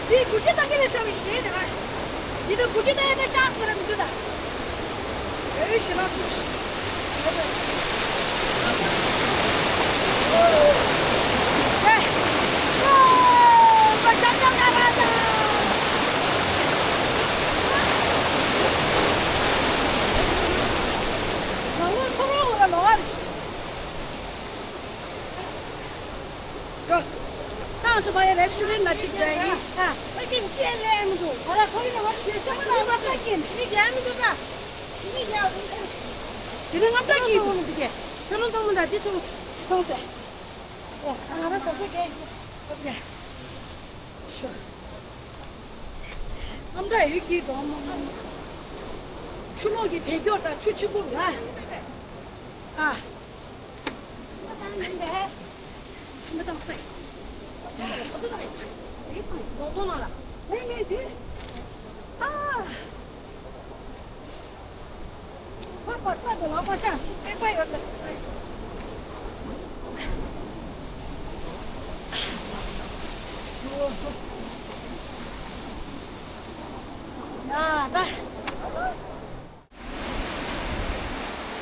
འདི་དགུ་བཅུ་ཏག་ཏག་རེད་ཟེར་བའི་གཞས་རེད་པ། འདི་དག་དགུ་བཅུ་ཏག་ཏག་ཅག་སོང་ར་མི་འདུག་ད། ཨེ་ཤི་ལ་སུ་ཤི། ཨེ། ཨོ། པ་ཅག་ཅག་ཅག་ཅག་ཅག། ང་ཚོ་ཚོ་རོགས་ངོ་ལ་ལོག་ཨ་རེད། འགྲོ། ཏང་ཚོ་མ་ཡ་རེ་སུ་རེ་ན་ཅིག་འདྲ་ཡིན། ཨ། ཕ་ཁྱིམ་ཅེས་ལས་མི་འདུག་ང་ར་ཁོ་ཡིན་ན་མ་ཤེས་ས་མ་ན་ང་ཕ་ཁྱིམ་ཞི་མི་རྒྱ་མི་འདུག་ད། ཞི་མི་རྒྱ་འདུག་དེ་ནི་ང་ཕ་ཁྱིམ་འདུག་གས། ཁྱོད་རང་ཐོང་མི་འདྲ་འདི་ཐོང་། ཐོང་ཟེར། ཨོ། ང་ར་ཟ་ཟ་གས་ཡིན། ཨོ་ཡ། ཤོ། ཨམ་འདྲ་ཡོད་ཀྱི་དོ་མོ། ཆུ་ལོག་གི་དེ་མགྱོགས་དང་ཆུ་ཆེན་པོ་ར། ཨ། ཕྱི་མ་བཏང་སའི། ལོག་ཐོག་ནང་ལ། མེད་མེད་དེ། ཨ། ཕག་པ་རྩ་དུ་ལག་པ་ཆ་པེ་པ་ཡོད་ལ། ཡ་ད།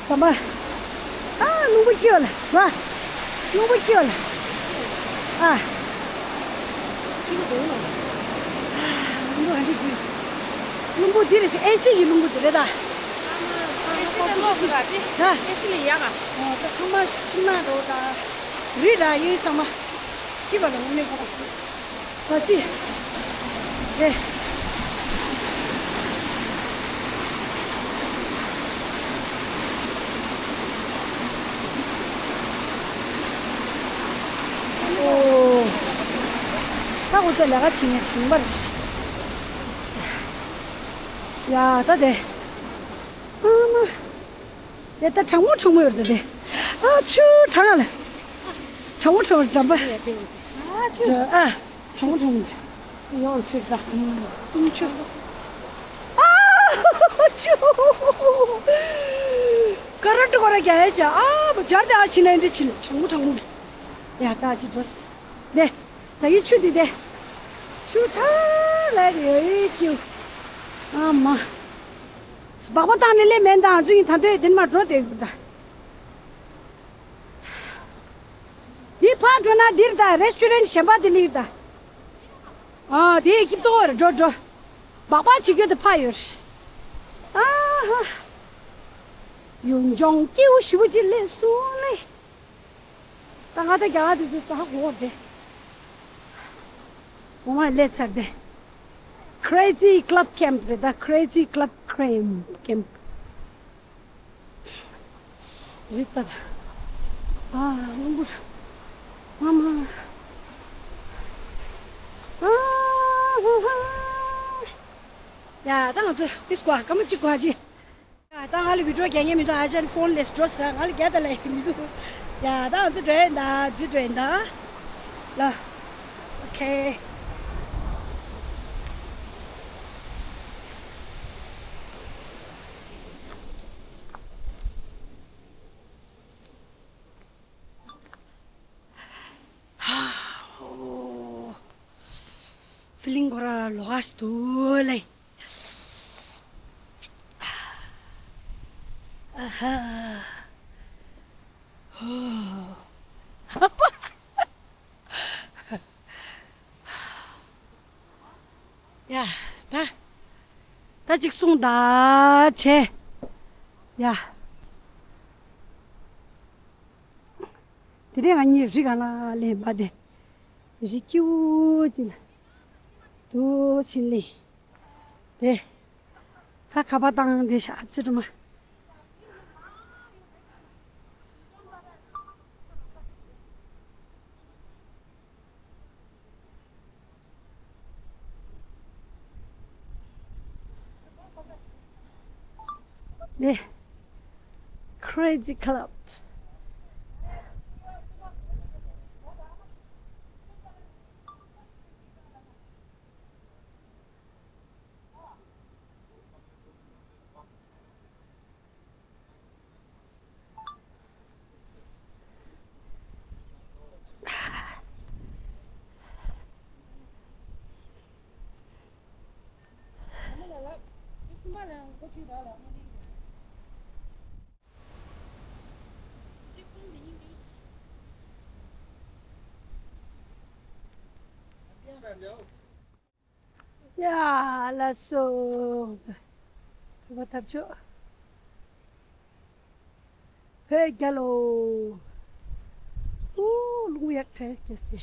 ཟམ་པ། ཨ། རླུང་བུ་སྐྱོ་ལ། ཝ། རླུང་བུ་སྐྱོ་ལ། ཨ། རླུང་བུ་འདི་རེད་ཤག་ཨེ་སི་གི་རླུང་བུ་འདི་རེད་ད། ཨེ་སི་ལས་ལོག་སོང་ད་དེ། ཨེ་སི་ལས་ཡག་ག་ཨ། ད་ཚང་མ་ཤིང་ནགས་འགྲོ་ད། རི་ར་ཡོད་ཚང་མ། སྐྱིད་པ་ལ་ངོ་མེད་ཁོ་རང་། ག་ཚི། རེད། ཨོ། ད་ཁོ་ཚོ་ལས་ཀ་བྱེད་ནས་བྱུང་བ་རེད། ཡ་ད་དེ། ཨ་མ། དེ་ལྟ་གྲང་མོ་གྲང་མོ་ཡོད་རེད་དེ། ཨ་ཆུ་གྲང་ལ། གྲང་མོ་གྲང་མོ་འགྲམ་པ། ཨ་ཆུ། ཨ་གྲང་མོ་གྲང་མོ་འགྲམ། ཡོང་ཆུ་ད། ཏུང་ཆུ། ཨ་ཆུ། ཀ་ར་ཏུ་ཀ་ར་རྒྱ་ཡ་ཅ། ཨ་བ་ཇར་དེ་ཨ་ཆི་ན་འདི་ཆི་ན་གྲང་མོ་གྲང་མོ། ཡ་ད་ཨ་ཆི་འགྲོ། དེ། ད་ཡི་ཆུ་འདི་དེ། ཆུ་ཆ་ལ་ཡོད་ཀྱི། ཨ་མ། སྦག་པ་བཏང་ནས་ལས་མེད་ད་ང་ཚོ་ཡིན་ད་འདོད་དེ་མ་འགྲོ་དེ་ད། འདི་ཕར་འགྲོ་ན་འདིར་ད་རེ་སི་ཊོ་རན་ཊི་གཞན་པ་དེ་ལིར་ད། ཨ་དེ་སྐྱིད་ཏོ་རེ་འགྲོ་འགྲོ། སྦག་པ་བྱེད་རྒྱུ་དེ་ཕ་ཡོད་རེད། ཨ་ཧ། ཡུང་ལྗོངས་སྐྱིད་པོ་ཞེ་པོ་ཅིག་སླེབས་སོང་ལེ། ད་ང་ད་རྒྱ་གར་དུ་དུ་ད་གོ་བ་དེ། འོ་མ་ལས་ཚར་དེ། Crazy Club Camp རེད་ད། Crazy Club Camp། རེད་ད། ཨ་རླུང་བུ། ཨ་མ། ཨ་ཧ་ཧ། ཡ་ད་ང་ཚོ་ཨིས་ཀོ་སྐར་མ་གཅིག་གོ་ཅི། ད་ང་ལ་བི་ཌིའོ་རྒྱག་མཁན་མི་འདུག་ཨ་ཅན་ཕོན་ལས་འགྲོ་ཟེར། ང་ལ་རྒྱག་ད་ལ་ཡི་མི་འདུག་ཡ་ད་ང་ཚོ་འགྲོ་ཡིན་ད། ཚུར་འགྲོ་ཡིན་ད། ལ། ཨོ་ཁེ། ཧ། ཧོ། ཕི་ལིང་ཁོ་ར་ལོག་ག་ཞིག་འདུག་ལེ། ཨ་ཧ། ཧོ། ཡ། ད་ ད་ཅིག་སོང་ད་བྱས། ཡ། དེ་རིང་ང་གཉིས་རི་སྒང་ལ་ལེན་པ་དེ། རི་སྐྱིད་པོ་ཅིག་ལ། དུ་ཕྱིན་ལེ། དེ། ད་ཁ་པར་བཏང་དེ་ཤ་ཚི་དྲུ་མ། ནི། Crazy Club། ཡ་ལ་སོ། བོད་པ་འཐབ་ཕྱོགས། བོད་རྒྱལ་ལོ། ཨུ་ལུང་ཡག་བྲལ་སྐྱེས་ཏེ།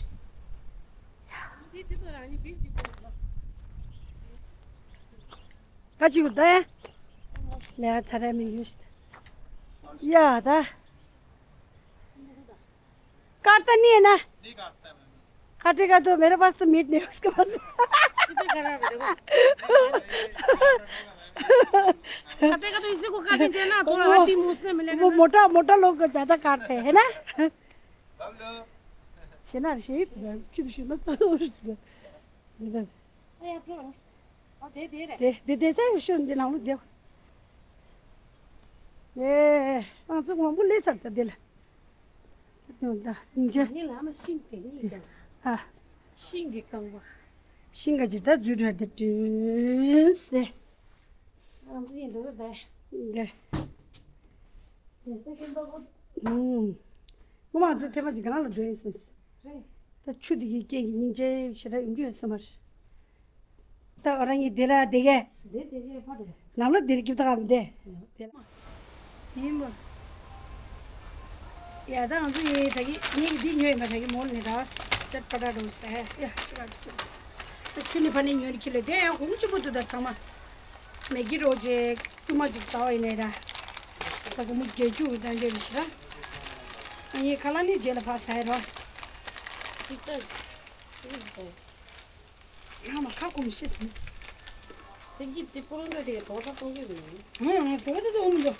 ཀ་ཅིག་ད་ཡ། ལས་ཚ་ར་མི་ཡོད་ཤི། ཡ་ད། ཀར་ཏ་ནི་ན། काटेगा तो मेरे पास तो मीट नहीं, उसके पास। कितने खराब है, देखो। काटेगा तो इसी को काटना चाहिए ना, थोड़ा हड्डी मूसने मिलेगा वो ना। मोटा, मोटा लोग ज्यादा काटते हैं ना। शेना, शेना, शेना। अरे, आप लोग, और दे, दे रहे। दे, दे, दे, सर, शेना, दे, लाओ, दे। ए, ང་ཚོ་མང་པོ་སླེབས་ཚར་ད་འདི་ལ། ད་སྙིང་རྗེ། ངའི་ལ་མ་ཤིང་དེ་གཉིས་ཀྱང་། ཨ། ཤིང་གི་རྐང་པ། ཤིང་ག་ཅིག་ད་འཛུལ་འགྲོ་དེ་དྲིན་སེ། ང་ཚོ་ཡིན་འདུག་ད། འདི། དེ་སེ་ཀན་པ་པོ། ཨུམ། ངོ་མ་ང་ཚོ་ཐེངས་མ་གཅིག་གང་ལ་འགྲོ་ཡིན་སེམས། རེད། ད་ཆུ་དེ་གི་རྐྱེན་གྱིས་སྙིང་རྗེ་ཞེ་དྲག་ཡོང་རྒྱུ་ཡོད་ས་མ་རེད། ད་ཨ་རང་གཉིས་དེ་ལ་བསྡད་གས། དེ་དེ་གས་ཕ་རེད། ནམ་ལ་དེར་སྐྱིད་ཐག་མི་བདེ། དེ་ལ། ཡིན་པ། ཡ་ད་ང་ཚོ་ཡིན་ད་གི་ངས་འདི་ཉོས་ཡིན་པ་ད་གི་མོལ་ནས་ད་ཅད་པ་ད་འགྲོ་ཟེར་ཡ་ཤི་ར་ཅིག་ད་ཆུ་ནི་ཕ་ནས་ཉོས་ནི་ཁྱི་ལ་དེ་ཡང་གོང་ཆེན་པོ་འདུག་ད་ཚང་མ། མེ་གི་རོ་ཅེ་ཀྱུ་མ་ཅིག་ཟ་བ་ཡིན་ནས་ད། ད་གོང་མོ་རྒྱལ་ཆུ་ད་འདྲེ་རི་ཤི་ར། ངས་ཁ་ལག་ནི་རྗེས་ལ་ཕ་ཟ་ཡ་རོ། ཅིག་ད། ཅིག་ཟ་ཡ། ང་མ་ཁ་སྐོམ་ཤེས་སོང་། དེ་གི་དེ་པོ་རོ་འདྲ་དེ་ག་དོག་ས་གཏོང་གི་མིན། ཧུང་ཧུང་དོ་དེ་དེ་འོང་མི་འཇོག་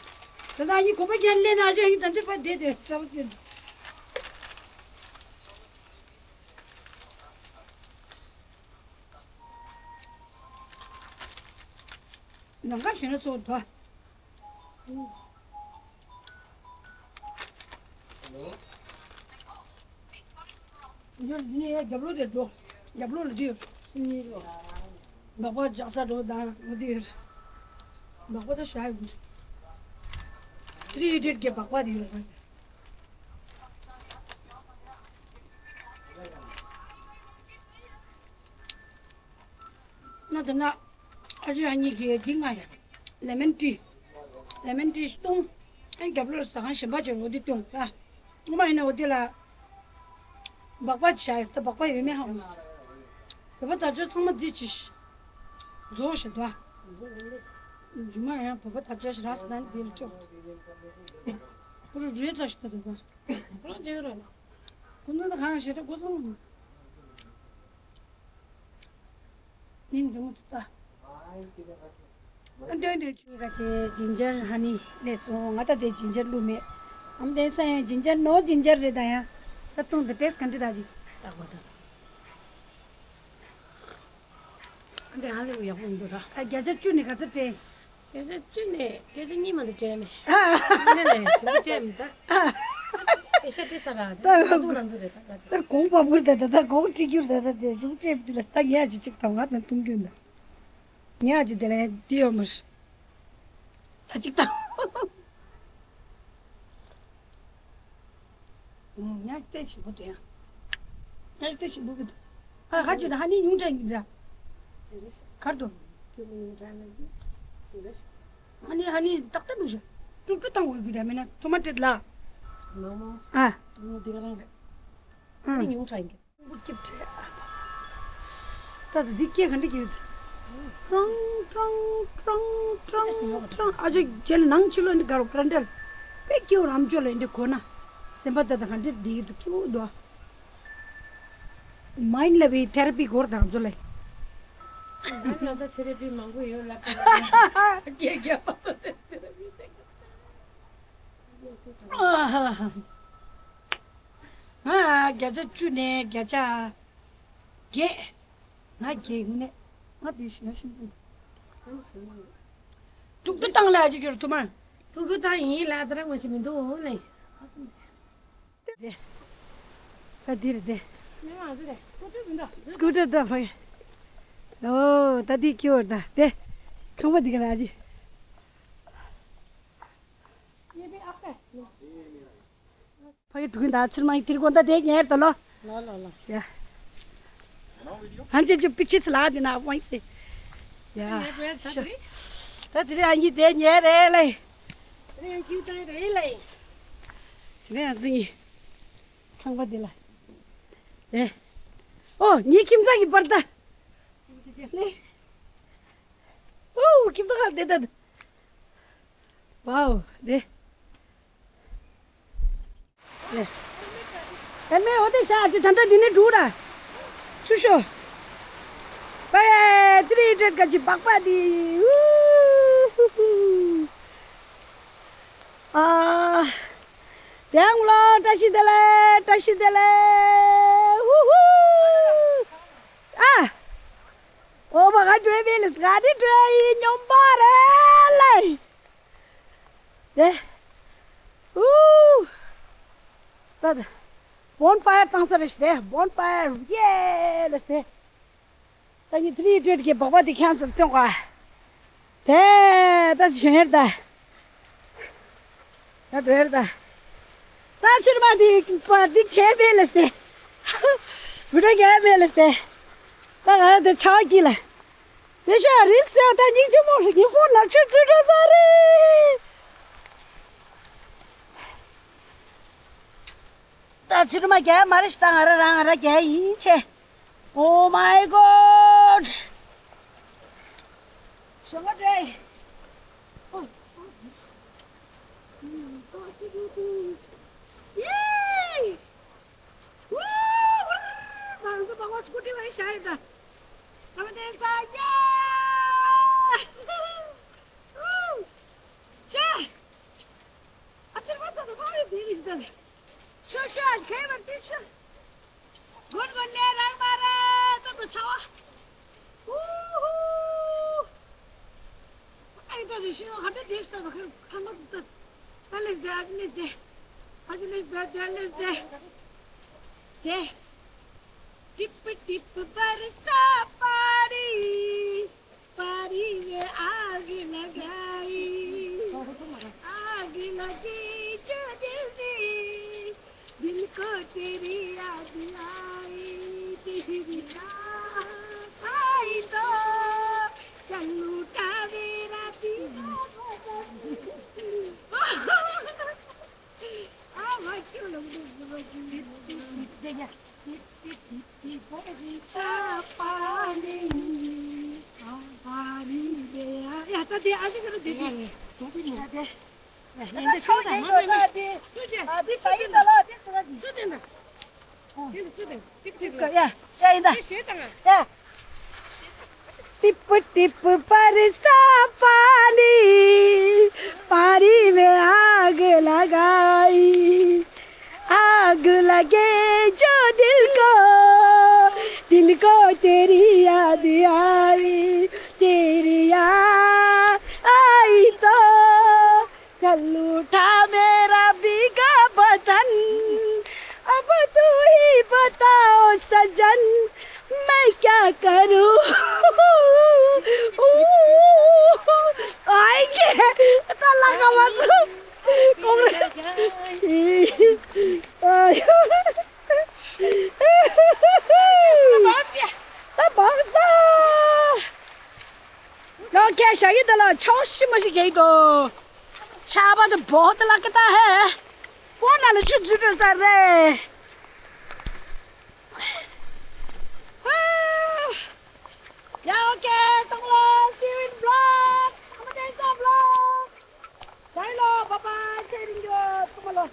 ད་ལྟ་ཡིན་གོ་པ་རྒྱན་ལེན་ན་ཅང་ཡིན་ད་འདི་པ་དེ་དེ་ཚ་བ་ཅན། ནང་ཁ་ཞོན་ན་ཚོ་དོ། ཡོད་འདི་ནས་ཡར་རྒྱབ་ལོགས་དེར་འགྲོ། རྒྱབ་ལོགས་ལ་འདི་ཡོད། སེམས་ཉིད་ལོ། སྦག་སྦག་རྒྱག་ས་འགྲོ་དང་འོ་འདི་ཡོད། སྦག་སྦག་ད་ཞག་ཡོད། ཁྲི་ཡི་ཁྲིར་གྱི་སྦག་སྦག་དེ་ཡོད། ན་དེ་ན་ཨ་ཅེ་ཨ་གཉིས་ཀྱིས་འདི་ང་ཡ། ལེ་མན་ཏྲི། ལེ་མན་ཏྲི་བཏུང་། ཨ་རྒྱབ་ལོགས་ཟ་ཁང་གཞན་པ་ཅིག་འོ་འདི་བཏུང་ར། ངོ་མ་ཡིན་ན་འོ་འདི་ལ། སྦག་སྦག་བྱ་ཡོད་ད་སྦག་སྦག་ཡོད་མེད་ཧ་གོ་སི། བོད་པ་ད་ཅོ་ཚང་མ་འདི་ཅི་ཤི། རྫོགས་ཤི་དོ། རྒྱུ་མ་ཡང་བོད་པ་ད་ཅོ་ཤི་ར་སི་ད་ནི་འདི་ལ་ཅོག་ཁོ་རུ་རུས་ཚ་ཤི་ད་དོ་ད། ཁོ་རང་ཅི་ར། ཁོ་ནོ་ད་གང་ཤི་ད་ཁོ་ཚང་མ། ཉིན་རིང་མོ་འདུག་ད། ཨ་འདོན་འདོན་ཆུ་ག་ཅེ་ཇིན་ཇར་ཧ་ནི་ལས་སོང་ང་ད་དེ་ཇིན་ཇར་བླུགས་མེད། ཨམ་དེ་ས་ཡང་ཇིན་ཇར་ནོ་ཇིན་ཇར་རེད་ད་ཡང་། ད་བཏུང་དེ་ཏེས་ག་འདྲི་ད་ཅིག་ལྟ་གོ་ད། ཨ་འདྲ་ཧ་ལས་ཡག་པོ་འདུག་ར། ཨ་བརྒྱ་ཆ་བཅུ་ནས་ག་ཚོད་སྤྲད། བརྒྱ་ཆ་བཅུ་ནས་བརྒྱ་ཆ་གཉིས་མ་འདི་སྤྲད་མེད། ཨ་ནས་ལས་ཞུ་སྤྲད་མི་ད། ཨེ་ཤ་ཏི་ས་ར་ད་ད་དུང་ལ་འདུག་རེད་ད་ད། ད་གོང་པ་བུར་ད་ད་ད་གོང་ཁྲིག་རྒྱུར་ད་ད་དེ་ཞུ་སྤྲད་མི་འདུག་ལ་ད་ངས་ཅི་ཅིག་དང་ང་དང་གཏོང་རྒྱུ་ན། ངས་ཅི་དེ་ལ་དེ་ཡོད་མར། ད་ཅིག་དང་། ཉ་ཏེ་ཆེན་པོ་དེ་ཡང་། ཉ་ཏེ་ཆེན་པོ་གི་འདུག་ཨ་ཁ་ཅིག་ད་ཧ་ནི་ཉུང་དྲགས་ཡིན་འདྲ། གར་དུ། ཁྱོད་ཉུང་དྲགས་ན་གི། ཨ་ནི་ཨ་ནི་ཏག་ཏག་འགྲོ་ཤག་ཀྲུག་ཀྲུག་བཏང་དགོས་ཀྱི་རེད་མིན་ན་ཚོ་མ་སྤྲད་ལ། ནོ་མོ། ཨ། ནོ་འདི་ག་རང་རེད། ཨ་ནི་ཉུང་དྲགས་ཡིན་གི། ཀྲུང་གོ་སྐྱིད་བྲལ། ད་ད་འདི་སྐད་ག་འདྲ་སྐྱེ་ཡོད། ཀྲང་ཀྲང་ཀྲང་ཀྲང་ཀྲང་། ཨ་ཅོ་རྗེས་ལ་ནང་ཕྱི་ལོགས་འདི་ག་རུ་ག་འདྲ། དཔེ་སྐྱེ་བོ་རམ་ཅོ་ལ་འདི་གོ་ན། སེམས་པ་ད་ད་ག་འདྲ་བདེ་གི་འདུག་སྐྱིད་པོ་འདུག་མའིན་ལ་བའི་ཐེ་ར་པི་སྐོར་དང་ཚོ་ལ། ང་ད་ཐེ་ར་པི་མང་པོ་ཡོད་ལབ་པ། རྒྱལ་རྒྱལ་པ་ཚོ་ཐེ་ར་པི་ཐེ་ར་པི། ང་བརྒྱ་ཆ་བཅུ་ནས་བརྒྱ་ཆ་བརྒྱད། ང་བརྒྱད་ཡིན་ནས་ང་དེ་ཞིག་ན་ཤིན་ཏུ། ཀྲུག་ཀྲུག་བཏང་ལ་ཅིག་གྱུར་ཐུབ་མ། ཀྲུག་ཀྲུག་བཏང་ཡིན་ལ་ད་རང་མ་ཤི་མི་འདུག་ནས། ད་འདིར་དེ། སྐུ་ཊར་ད་ཕ་གི། ཨོ་ད་འདི་ཁྱོད་ད་དེ། ཁང་པ་འདི་ག་ལ་ཅི། ཕ་གི་འགྲོ་གིན་ད་ཚུར་མ་ཡི་དིར་གོན་ད་དེ་ཉལ་ད་ལོ། ལོ་ལོ་ལོ། ཡ། ཧན་ཅེ་ཅེ་པི་ཆི་ཚ་ལ་དེ་ན་ཝང་སེ། ཡ། ད་དེ་རེ་ཨ་ཉི་དེ་ཉལ་རེ་ལེ། རེ་ཀྱུ་ད་རེ་ལེ། དེ་རེ་ཨ་ཙི་ཉི། ཁང་པ་དེ་ལ། ལེ། ཨོ་ཉི་ཁྱིམ་ཚང་གི་པར་ད། ལེ། ཨོ་ཁྱིམ་ཚང་ཧ་དེ་ད། ཝའོ་དེ། ཨེ་མེ་འོ་དེ་ཤ་ཅི་ད་ལྟ་འདི་ནས་འགྲོ་ར། ཚུར་ཤོག་པའི་ཏི་རི་ཏྲེད་ཀ་ཅི་སྦག་སྦག་དི། ཨ། དེ་ཡང་ལོ་བཀྲ་ཤིས་བདེ་ལེགས། བཀྲ་ཤིས་བདེ་ལེགས། ཧུ་ཧུ། ཨ། ཨོ་བ་ག་འགྲོ་བའི་ལས་ག་དེ་འགྲོ་ཡི་སྙོམས་པ་རེད་ལེ། དེ། ཨུ། ད་ད། བོན་ཕ་ཡར་བཏང་ས་རེད་ཤི་དེ། བོན་ཕ་ཡར་ཡེ་ལེ་དེ། ད་ཉི་ཐི་རི་ཏྲེད་ཀྱི་སྦག་སྦག་དེ་ཁྱང་ཚུར་སྟོན་ག་དེ་ད་ཅི་བྱུང་ཡར་ད། ད་འགྲོ་ཡར་ད། ད་ཚུར་མ་དེ་པ་དེ་བྱས་མེད་ལེ་དེ། བུ་ད་རྒྱལ་མེད་ལེ་དེ། ད་ང་དེ་ཆ་བ་སྐྱིད་ལ། དེ་ཤ་རིགས་སེ་ད་སྙིང་རྗེ་མོ་རེད། ངའི་ཕོན་ན་ཆུ་ཚུད་འགྲོ་ས་རེད། ད་ཚུར་མ་རྒྱལ་མ་རེད་ཤི་ད་ང་ར་རང་ང་ར་རྒྱལ་ཡིན་ཆེ། Oh my God. ཞོ་མ་དྲེ། ཡེ། ཝུ། ང་ཚོ་བང་བ་སྐུ་ཊི་བ་ཤ་ཡི་ད། ད་མ་དེ་ས་ཡ། ཤ། ཨ་ཙི་ར་བ་ད་ད་ཧ་རི་བི་རི་ཟ་ད། ཤོ་ཤོ་ཨ་ཁེ་བར་ཏི་ཤོ། གོན་གོན་ནས་རང་མ་ར་ཏོ་ཏོ་ཆ་བ། ཧུ་ཧུ། ཨ་ཡི་ད་རི་ཤི་ཡོ་ཧ་ད་དེ་ཤི་ད་ད་ཁ་ཁ་མ་ད། ད་ལེས་དེ་ཨ་ལེས་དེ། ཨ་ལེས་དེ་དེ་ལེས་དེ། དེ། tip tip बरसा पानी, पानी में आग लगाई, आग लगी जो दिल में, दिल को तेरी याद आई, तेरी याद आई तो चल उठा मेरा दीवाना। ཨ་མ་ཁྱོད་ལ་འདུག་འདུག་འདུག་འདུག་འདུག་འདུག་འདུག་འདུག་འདུག་འདུག་འདུག་འདུག་འདུག་འདུག་འདུག་ཡ་ད་དེ་ཨ་ཅི་ག་རུ་དེ་དེ་ད་དེ་ད་དེ་ད་ཆ་ཡིན་ད་ལ་དེ་ཟེར་ན་ཅི་ད་དེ་ད་དེ་ད་ཡིན་ད། ཡ་ཡ་ཡིན་ད། ཡ། टिप टिप बरसा पानी, पानी में आग लगाई, आग लगे जो दिल को, दिल को तेरी याद आई, तेरी याद आई तो चल उठा मेरा भीगा बदन, अब तू ही बताओ सजन, मैं क्या करूं? आएंगे तला का मत। कांग्रेस। तब भाग जा। ལོ་ཁྱེད་ཞག་ཡིན་ད་ལ་ཆའོ་ཤི་མ་ཤི་གེ་དོ། ཆ་བ་དུ་བོ་དུ་ལ་ཀི་ཏ་ཧེ། ཕོ་ན་ལ་ཆུ་འཛུལ་འགྲོ་ས་རེད། ཡ་ཨོ་ཀེ་ཚང་མ་ལ་see you in vlog. I'm a dance vlog. Bye ལོ། Bye bye. ཚེ་རིང་ཡོད་ཚང་མ་ལོ།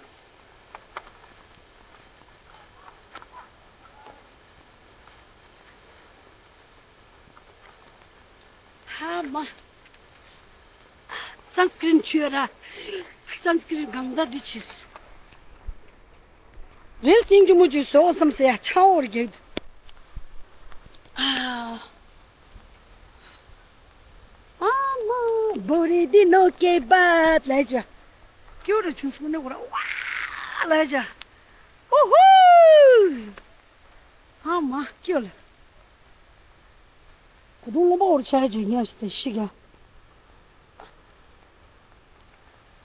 ཧ་མ། སན་སི་ཀྲིན་མཆོད་ར། སན་སི་ཀྲིན་གང་ཟག་འདི་ཆིས། རིལ་སིང་ཅུ་མུ་ཅུ་བཟོ་བསམ་ཟེར་ཡ་ཆང་འོར་རྒྱག་ཏུ། ཨ། ཨ་མ། བོ་རི་འདི་ནོ་ཀེ་བ་ལ་ཇ། ཀྱོ་ར་ཆུང་སུ་ནེ་འོ་ར་ཝ་ལ་ཇ། ཧུ་ཧུ། ཨ་མ་ཀྱོ་ལ། ད་དུང་རློན་པ་འོར་ཆ་ཇོ་ཉ་ཞིག་ཏུ་ཤི་ག།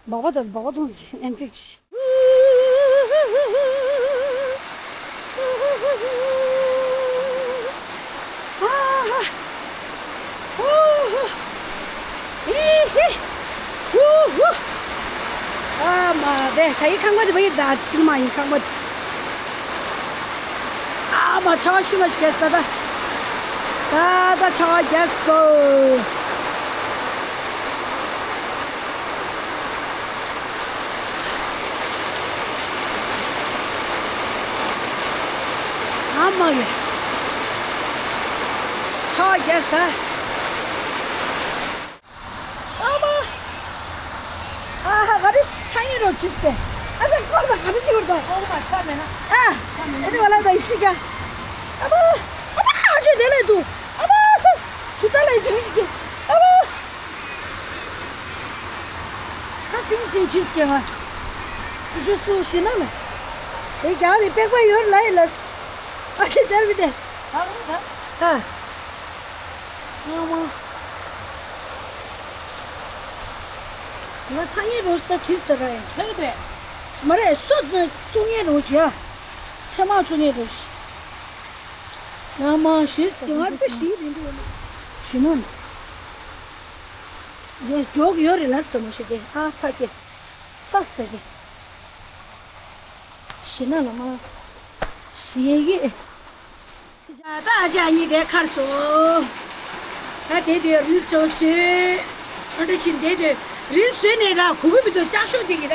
སྦག་སྦག་དང་སྦག་སྦག་མཐོང་ཚེ་ཨེན་ཏིག་ཆི། ཨ་ཧ། ཧུ་ཧུ། ཨི་ཧི། ཧུ་ཧུ། ཨ་མ་དེ་ད་ཡི་ཁང་པ་དེ་བ་ཡི་ད་ཅིག་མ་ཡི་ཁང་པ་དེ། ཨ་མ་ཆ་ཤི་མ་ཤི་གེ་ས་ད། ད་ད་ཆ་རྒྱས་སོ། ཨ་མ་ཡེ། ཆ་རྒྱས་ས། ཨ་མ། ཨ་ཧ། ག་རེ་ཚ་ཡིན་རོ་ཅིས་ཏེ། ཨ་ཅག་ཀོ་ད་ག་རེ་ཅིག་རོ་ད། ཨ་མ་ཚ་མེད་ན། ཨ། ཨ་ནི་བ་ལ་ད་ཤི་ག། ཨ་མ། ཨ་མ་ཨ་ཅོ་དེ་ལས་དུ། ཨ་མ། ཅུ་ད་ལས་ཅིག་ཤི་ག། ཨ་མ། ཚ་སིང་སིང་ཅིས་ཀྱང་ང་། ཅུ་སུ་ཤི་ན་ལ། དེ་རྒྱག་རེ་པེག་པ་ཡོར་ལ་ཡི་ལ། ཨ་ཅེ་དེར་བི་དེ། ཨ། ཨ་མ། ང་ཚ་ཡིན་རོ་ད་ཅིས་ད་ར་ཡ། ཚ་གི་དེ། མ་རེད་སོ་ཚ་ཚུགས་ངན་རོ་ཅི་ཡ། ཚེ་མ་ཚུགས་ངན་རོ་ཤི། ཡང་མ་ཞུས་ཟེར་ང་དཔེ་ཞིག་རིན་པོ་ཞུ་ན་ནི། ཡང་འཇོག་ཡོད་རེད་ལ་ཟེར་མོ་ཞིག་དེ་ཨ་ཚ་སྐྱེ། ཚ་ཟེར་གི། ཞི་ན་ལ་མ། ཞི་གི། ད་ཨ་ཅག་གཉིས་དེ་ཁར་སོ། ད་དེ་དུས་རིལ་སོ་སོས། ཨ་འདྲ་ཕྱིན་དེ་དུས་རིལ་སོས་ནས་ར་གུ་གུ་བི་དུ་ལྕགས་ཤོག་དེ་གི་ར།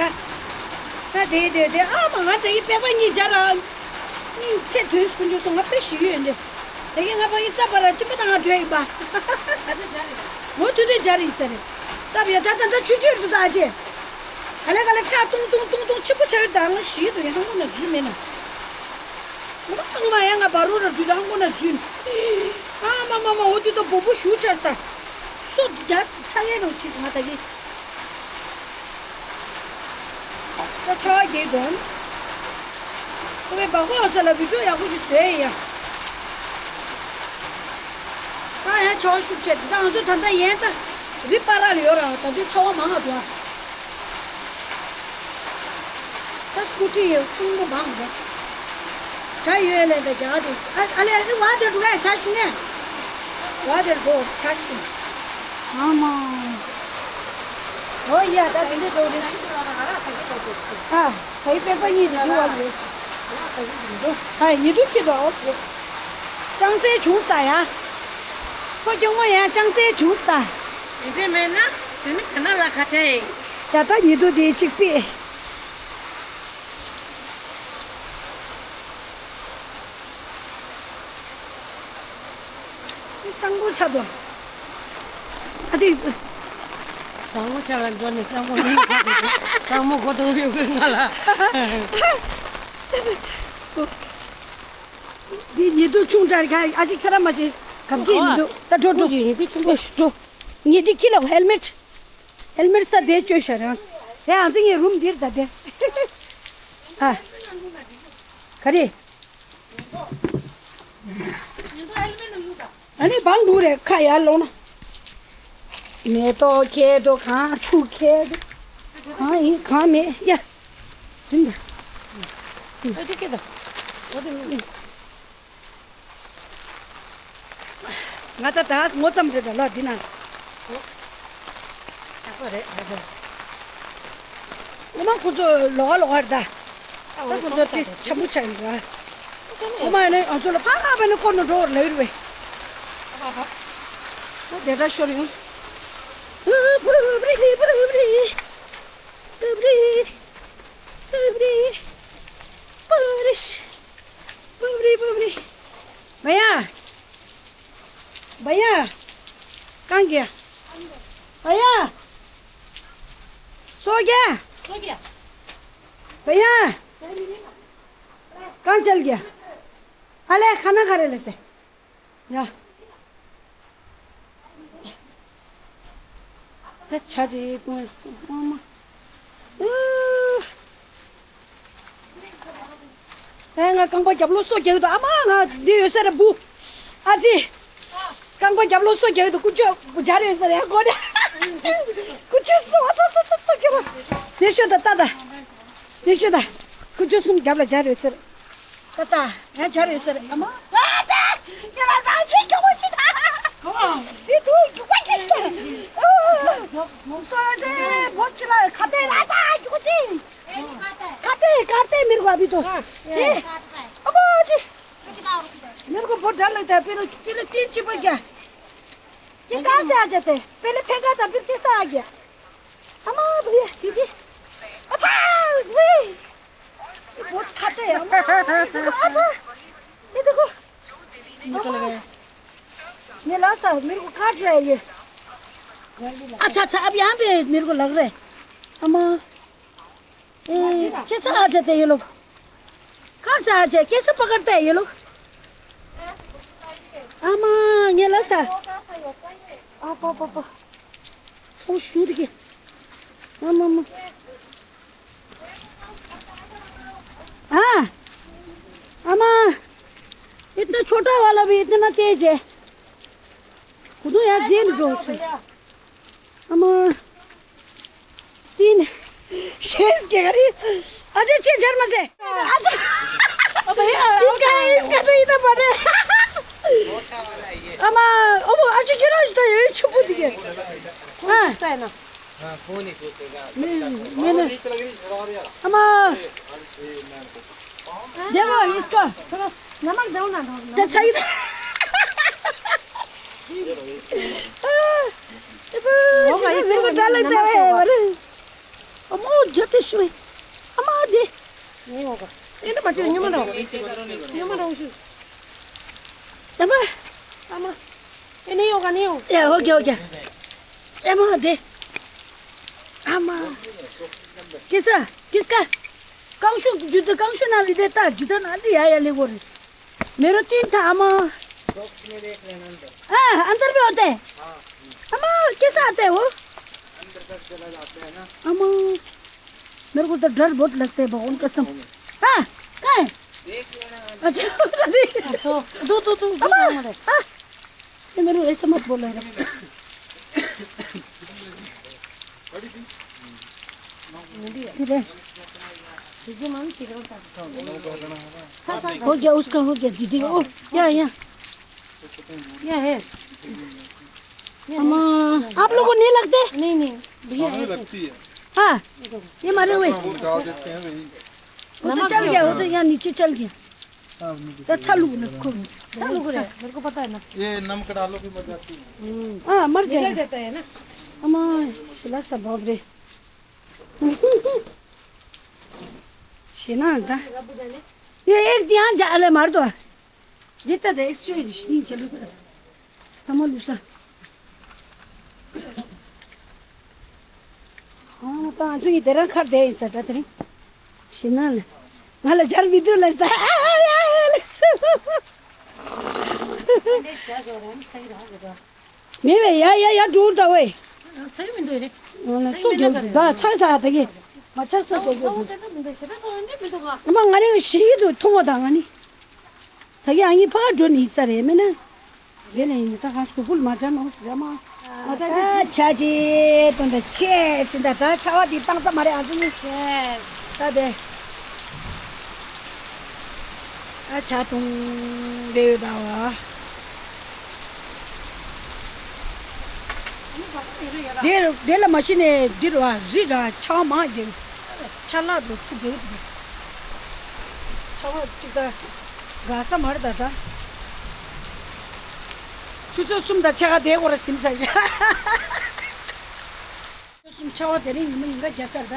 ད་དེ་དུས་དེ་ཨ་མ་ང་དེ་ཡི་པད་པ་གཉིས་སྦྱར་ར། གཉིས་ཚེ་དུས་ཀུན་འཇུག་སོང་ང་དཔེ་ཞིག་ཡོད་འདི། དེ་གི་ང་ཕ་གི་རྩ་བ་ར་གཅིན་པ་དང་ང་བྲོས་ཡིན་པ། ངོ་ཐུག་དུས་སྦྱར་ཡིན་ས་རེད། སྟབས་ཡ་ད་ད་ད་ཆུ་ཆུར་དུ་ད་ཨ་ཅེ། ག་ལེ་ག་ལེ་ཁྲག་ཏུང་ཏུང་ཏུང་ཏུང་ཆེན་པོ་ཆགས་ཡོད་ད་ང་ཞིག་དུ་ཡང་ཁོ་ན་རྫུན་མེད་ན། ང་མ་ཡང་ང་བ་རོ་ར་འཇུ་དང་ཁོ་ན་རྫུན། ཨ་མ་མ་མ་འོ་དུས་ད་བོ་བོ་ཞུ་ཆ་ས། སོ་རྒྱ་ས་ཚ་ཡས་རོ་ཆིས་ང་ད་གི། ད་ཆ་བ་རྒྱས་དོན། ཁོ་བའི་བ་ཁོ་ས་ལ་བི་ཀྲོ་ཡག་པོ་ཅིག་བཟོས་ཡ། ད་ཡང་ཆ་བ་ཤུགས་ཆེ་ད་ང་ཚོ་ད་ལྟ་ཡན་ད་རི་པ་ར་ལ་ཡོད་ར་ད་དུས་ཆ་བ་མང་ང་འདུག་ཨ། ད་སྐུ་ཊི་ཡོད་ཚང་མ་མང་རེད། བྱ་ཡོད་ལས་ད་རྒྱ་དེ་ཨ་ཨ་ལས་ཨ་ལས་བ་དེ་འགྲོ་ག་བྱ་ཞུ་ངས། བ་དེར་འགྲོ་བྱ་ཞུ། ཨ་མ། ཨོ་ཡ་ད་དེ་འདྲ་འགྲོ་རེད། ཨ་ད་ཡི་པེ་ས་གཉིས་དེ་འགྲོ་བ་རེད། ཨ་ཉི་དུ་ཁྱི་དོ་ཨོ་སི། ཅང་སེ་བྱུང་ས་ཡ། ཁོ་སྐྱོ་མོ་ཡ་ཅང་སེ་བྱུང་ས། ཡིན་གྱི་མེད་ན་དེ་ནི་ག་ན་ལ་ཁ་ཆེ་ཡིན། ད་ལྟ་ཉི་དུ་དེ་གཅིག་པས། སྤྲང་པོ་ཆགས་འདུག་ཨ་དེ། ཟང་མོ་ཆ་ལ་འགྲོ་ནས་སྤྲང་པོ་མིན་གོ་དེ་ཟང་མོ་གོ་དོ་ཡོད་གི་ང་ལ། འདི་ཉི་དུ་ཆུང་དྲགས་ག་ཨ་ཅེ་ཁ་ར་མ་ཅེ་གམ་གྱི་མི་འདུག་ད་འགྲོ་འགྲོ། ཉི་དུ་ཆུང་དྲགས། འགྲོ། ཉི་དུ་ཁྱི་ལ་ཧེལ་མེད། ཧེལ་མེད་ས་དེ་བཅོས་ཤ་རང་། དེ་ཨང་ཙི་ངའི་རུམ་འདིར་ད་དེ། ཨ། ག་རེ། ཨ་ནི་བང་འདུག་རེད་ཁ་ཡར་ལོང་ན། མེ་ཏོག་ཁྱེར་འགྲོ་གང་ཆུ་ཁྱེར་འགྲོ། གང་ཡིན་གང་མེད་ཡ། ཟིན་ད། ཨ་ཅེ་ཁྱེར་ད། ང་ད་ད་ངོ་ཙམ་རེད་ད་ལ་འདི་ན། རེད། ངོ་མ་ཁོ་ཚོ་ལོག་ག་ལོག་ག་རེད་ད། ད་ཁོ་ཚོ་དེ་འཆམ་པོ་ཆགས་ཡོད་ར། ངོ་མ་ཡིན་ན་ང་ཚོ་ལ་ཕར་ཕར་ནས་སྐོར་ནས་འགྲོ་བར་ལབ་ཡོད་རེད་པས། ད་དེ་འདྲ་ཤོར་ཡོང་། ཨུ་བུ་བུ་རི་བུ་བུ་རི། བུ་བུ་རི། བུ་བུ་རི། བུ་བུ་རི། བུ་བུ་རི། བུ་བུ་རི། བ་ཡ། བ་ཡ། གང་གི། བ་ཡ། སོ་རྒྱ། བ་ཡ། གང་ཅལ་གྱི། ཨ་ལས་ཁ་ན་ཁ་རེ་ལས་སེ། ཡ། ད་ཆ་ཅི་ཀུན་ཨ་མ། ཨུ། ཨེ་ང་རྐང་པ་རྒྱབ་ལོག་སོ་རྒྱག་གི་འདུག་ཨ་མ། ང་འདི་ཡོད་ས་རེད་བུ། ཨ་ཙི། རྐང་པ་རྒྱབ་ལོག་སོ་རྒྱག་གི་འདུག་ཀུ་ཅོ་སྦྱར་ཡོད་ས་རེད་ཨ་གོ་ནས། ཀུ་ཅོ་སོ་ཨ་ཙི་ཙི་ཙི་ཙི་རྒྱབ་ལ། ནས་ཤོད་ད་ལྟ་ད། ཡེ་ཤེས་ད། ཁུ་ཆུ་གསུམ་རྒྱབ་ལ་སྦྱར་ཡོད་ཟེར། ད་ལྟ་ང་སྦྱར་ཡོད་ཟེར་ཨ་མ། ཨ་ཙི། ངེད་ལ་བཟང་ཆེ་སྐྱོ་པོ་ཅི་ད། འདི་དུ་རྒྱུག་པ་ཁྱི་ཤི་ད། སོ་ཙེ་བོ་ཅི་ལ་ཁ་ཏེ་ལ་ད་རྒྱུག་ཅི། ཁ་ཏེ་ཁ་ཏེ་མིར་གོ་བི་དོ། ཨེ། ཨ་མ་ཅི། མིར་གོ་བོ་འདྲ་ལ་ད་པི་ལ་ཏི་ལ་ཏི་ཅི་པ་རྒྱ། ཏི་ཀ་ས་ཨ་ཅ་ཏེ་པི་ལ་ཕེ་ཀ་ད་པི་ཏི་ས་ཨ་རྒྱ། ཨ་མ་བུ་ཡ་དི་དི། ཨ་ཚ་བུ། བོ་ཁ་ཏེ་ཨ་མ། ཨ་ཚ། དེ་དེ་ཁོ། ངེད་ལ་ས་མིར་གོ་ཁ་ཏེ་ཡེ། ཨ་ཚ་ཚ་ཨ་བི་ཨ་བི་མིར་གོ་ལག་རེ། ཨ་མ། ए, कैसा आ जाते हैं ये लोग? कहाँ से आ जाए? कैसे पकड़ते हैं ये लोग? आमा, ये ला सा। आप, आप, आप, आप। थोड़ा शूट के। आमा, आमा। हाँ। आमा। इतना छोटा वाला भी इतना तेज है। खुद यार जेल ड्रॉप से। आमा। तीन। शेष के करी। अजय छे झर में से। अजय। अब भैया, इसका, इसका तो इतना बड़ा है। आमा, अब अजय गिरा तो ये छुप दिए। हाँ। हाँ, फोन ही फेंकेगा। मैंने, मैंने। आमा। देखो इसको। थोड़ा नमक दो ना, दो, नमक। सही। होगा, इसमें नमक होगा। अरे। अम्मा, जब ते शुए। अम्मा, दे। नहीं होगा। ये तो बच्चे न्यू मनाओ। न्यू मनाओ शू। अम्मा। अम्मा। ये नहीं होगा, नहीं होगा। ए, हो गया, हो गया। ए, माँ, दे। अम्मा। किसा? किसका? कांशु, जूता कांशु ना ले देता, जूता ना दिया या ले वो रे। मेरो तीन था, अम्मा। बॉक्स में देख लेना अंदर। हाँ, अंदर भी होते हैं। हाँ। अम्मा, कैसे आते हैं वो? अंदर तक चला जाता है ना। अम्मा, मेरे को तो डर बहुत लगता है, भगवान कसम। हाँ, कहाँ है? देख लेना। अच्छा, अच्छा, दो, दो, दो, दो, अम्मा, दो, दो। हाँ। ये मेरे को ऐसा मत बोलो यार। फिर है। हो गया, उसका हो गया, दीदी। ओ, या, या। या है। अम्मा, आप लोगों को नहीं लगते? नहीं, नहीं, भैया है। हाँ, ये मरे हुए। वो डाल देते हैं वही। वो तो चल गया, वो तो यहाँ नीचे चल गया। हाँ, नीचे तो चल गया। छालू को रखो। छालू को रखो, मेरे को पता है ना। ये नमक डालो भी मर जाती है। हाँ, मर जाएगा। निकल जाता है ना। अम्मा, शिला सा बाप रे। शिना था। ये एक ध्यान जा ले मार दो। जितना दे, एक सौ ही नहीं चलो। तमाम दूसरा। हाँ, तो आज ये तेरा घर दे, ऐसा था तेरे। शिना ले। माला जल भी दूर लगता है। सही रहा। མེད་པས་ཡ་ཡ་ཡ་འགྲོ་འདྲ་བས། ཚ་གི་མི་འདུག་རེད། ང་ཚོ་འདུག་ད་ཚ་ས་ད་གི་མ་ཆར་སོ་ད་གི་འདུག་ཚ་བོ་ཚ་ད་མི་འདུག་ཞེ་ད་ཚ་བོ་འདི་མི་འདུག་ག་ང་ང་རེ་ཞི་གི་འདུག་མཐོང་བ་དང་ང་ནི། ད་གི་ཨ་ནི་ཕ་ག་འགྲོ་ནི་ས་རེད་མིན་ན། དེ་ནས་ཡིན་ད་ག་སུ་ཕུལ་མ་ཆར་ནོ་ཟེར་མ། ང་ད་ད་ཆ་ཅི་དོན་ད་ཆེ་སི་ད་ད་ཆ་བ་འདི་བཏང་ས་མ་རེད་ཨ་ཙི་ནི། ད་དེ། ཨ་ཆ་ཐུང་རེ་ཡོད་ད་བ། དེ་དེ་ལ་མ་གཞི་ནས་འདི་རུ་རི་ར་ཆར་པ་མང་ཡོད། ཆར་ལག་ཏུ་ཚུགས་དེ་ཆར་པ་གཅིག་ད་འགག་ས་མ་རེད་ད་ད། ཆུ་ཚོད་གསུམ་དང་ཕྱེད་ཀ་དེའི་སྐོར་ཟིན་ཚར་ཤག་ཆུ་ཚོད་གསུམ་ཆར་པ་དེ་རིང་ཉི་མ་ཉིན་ཀ་རྒྱག་ཚར་ད།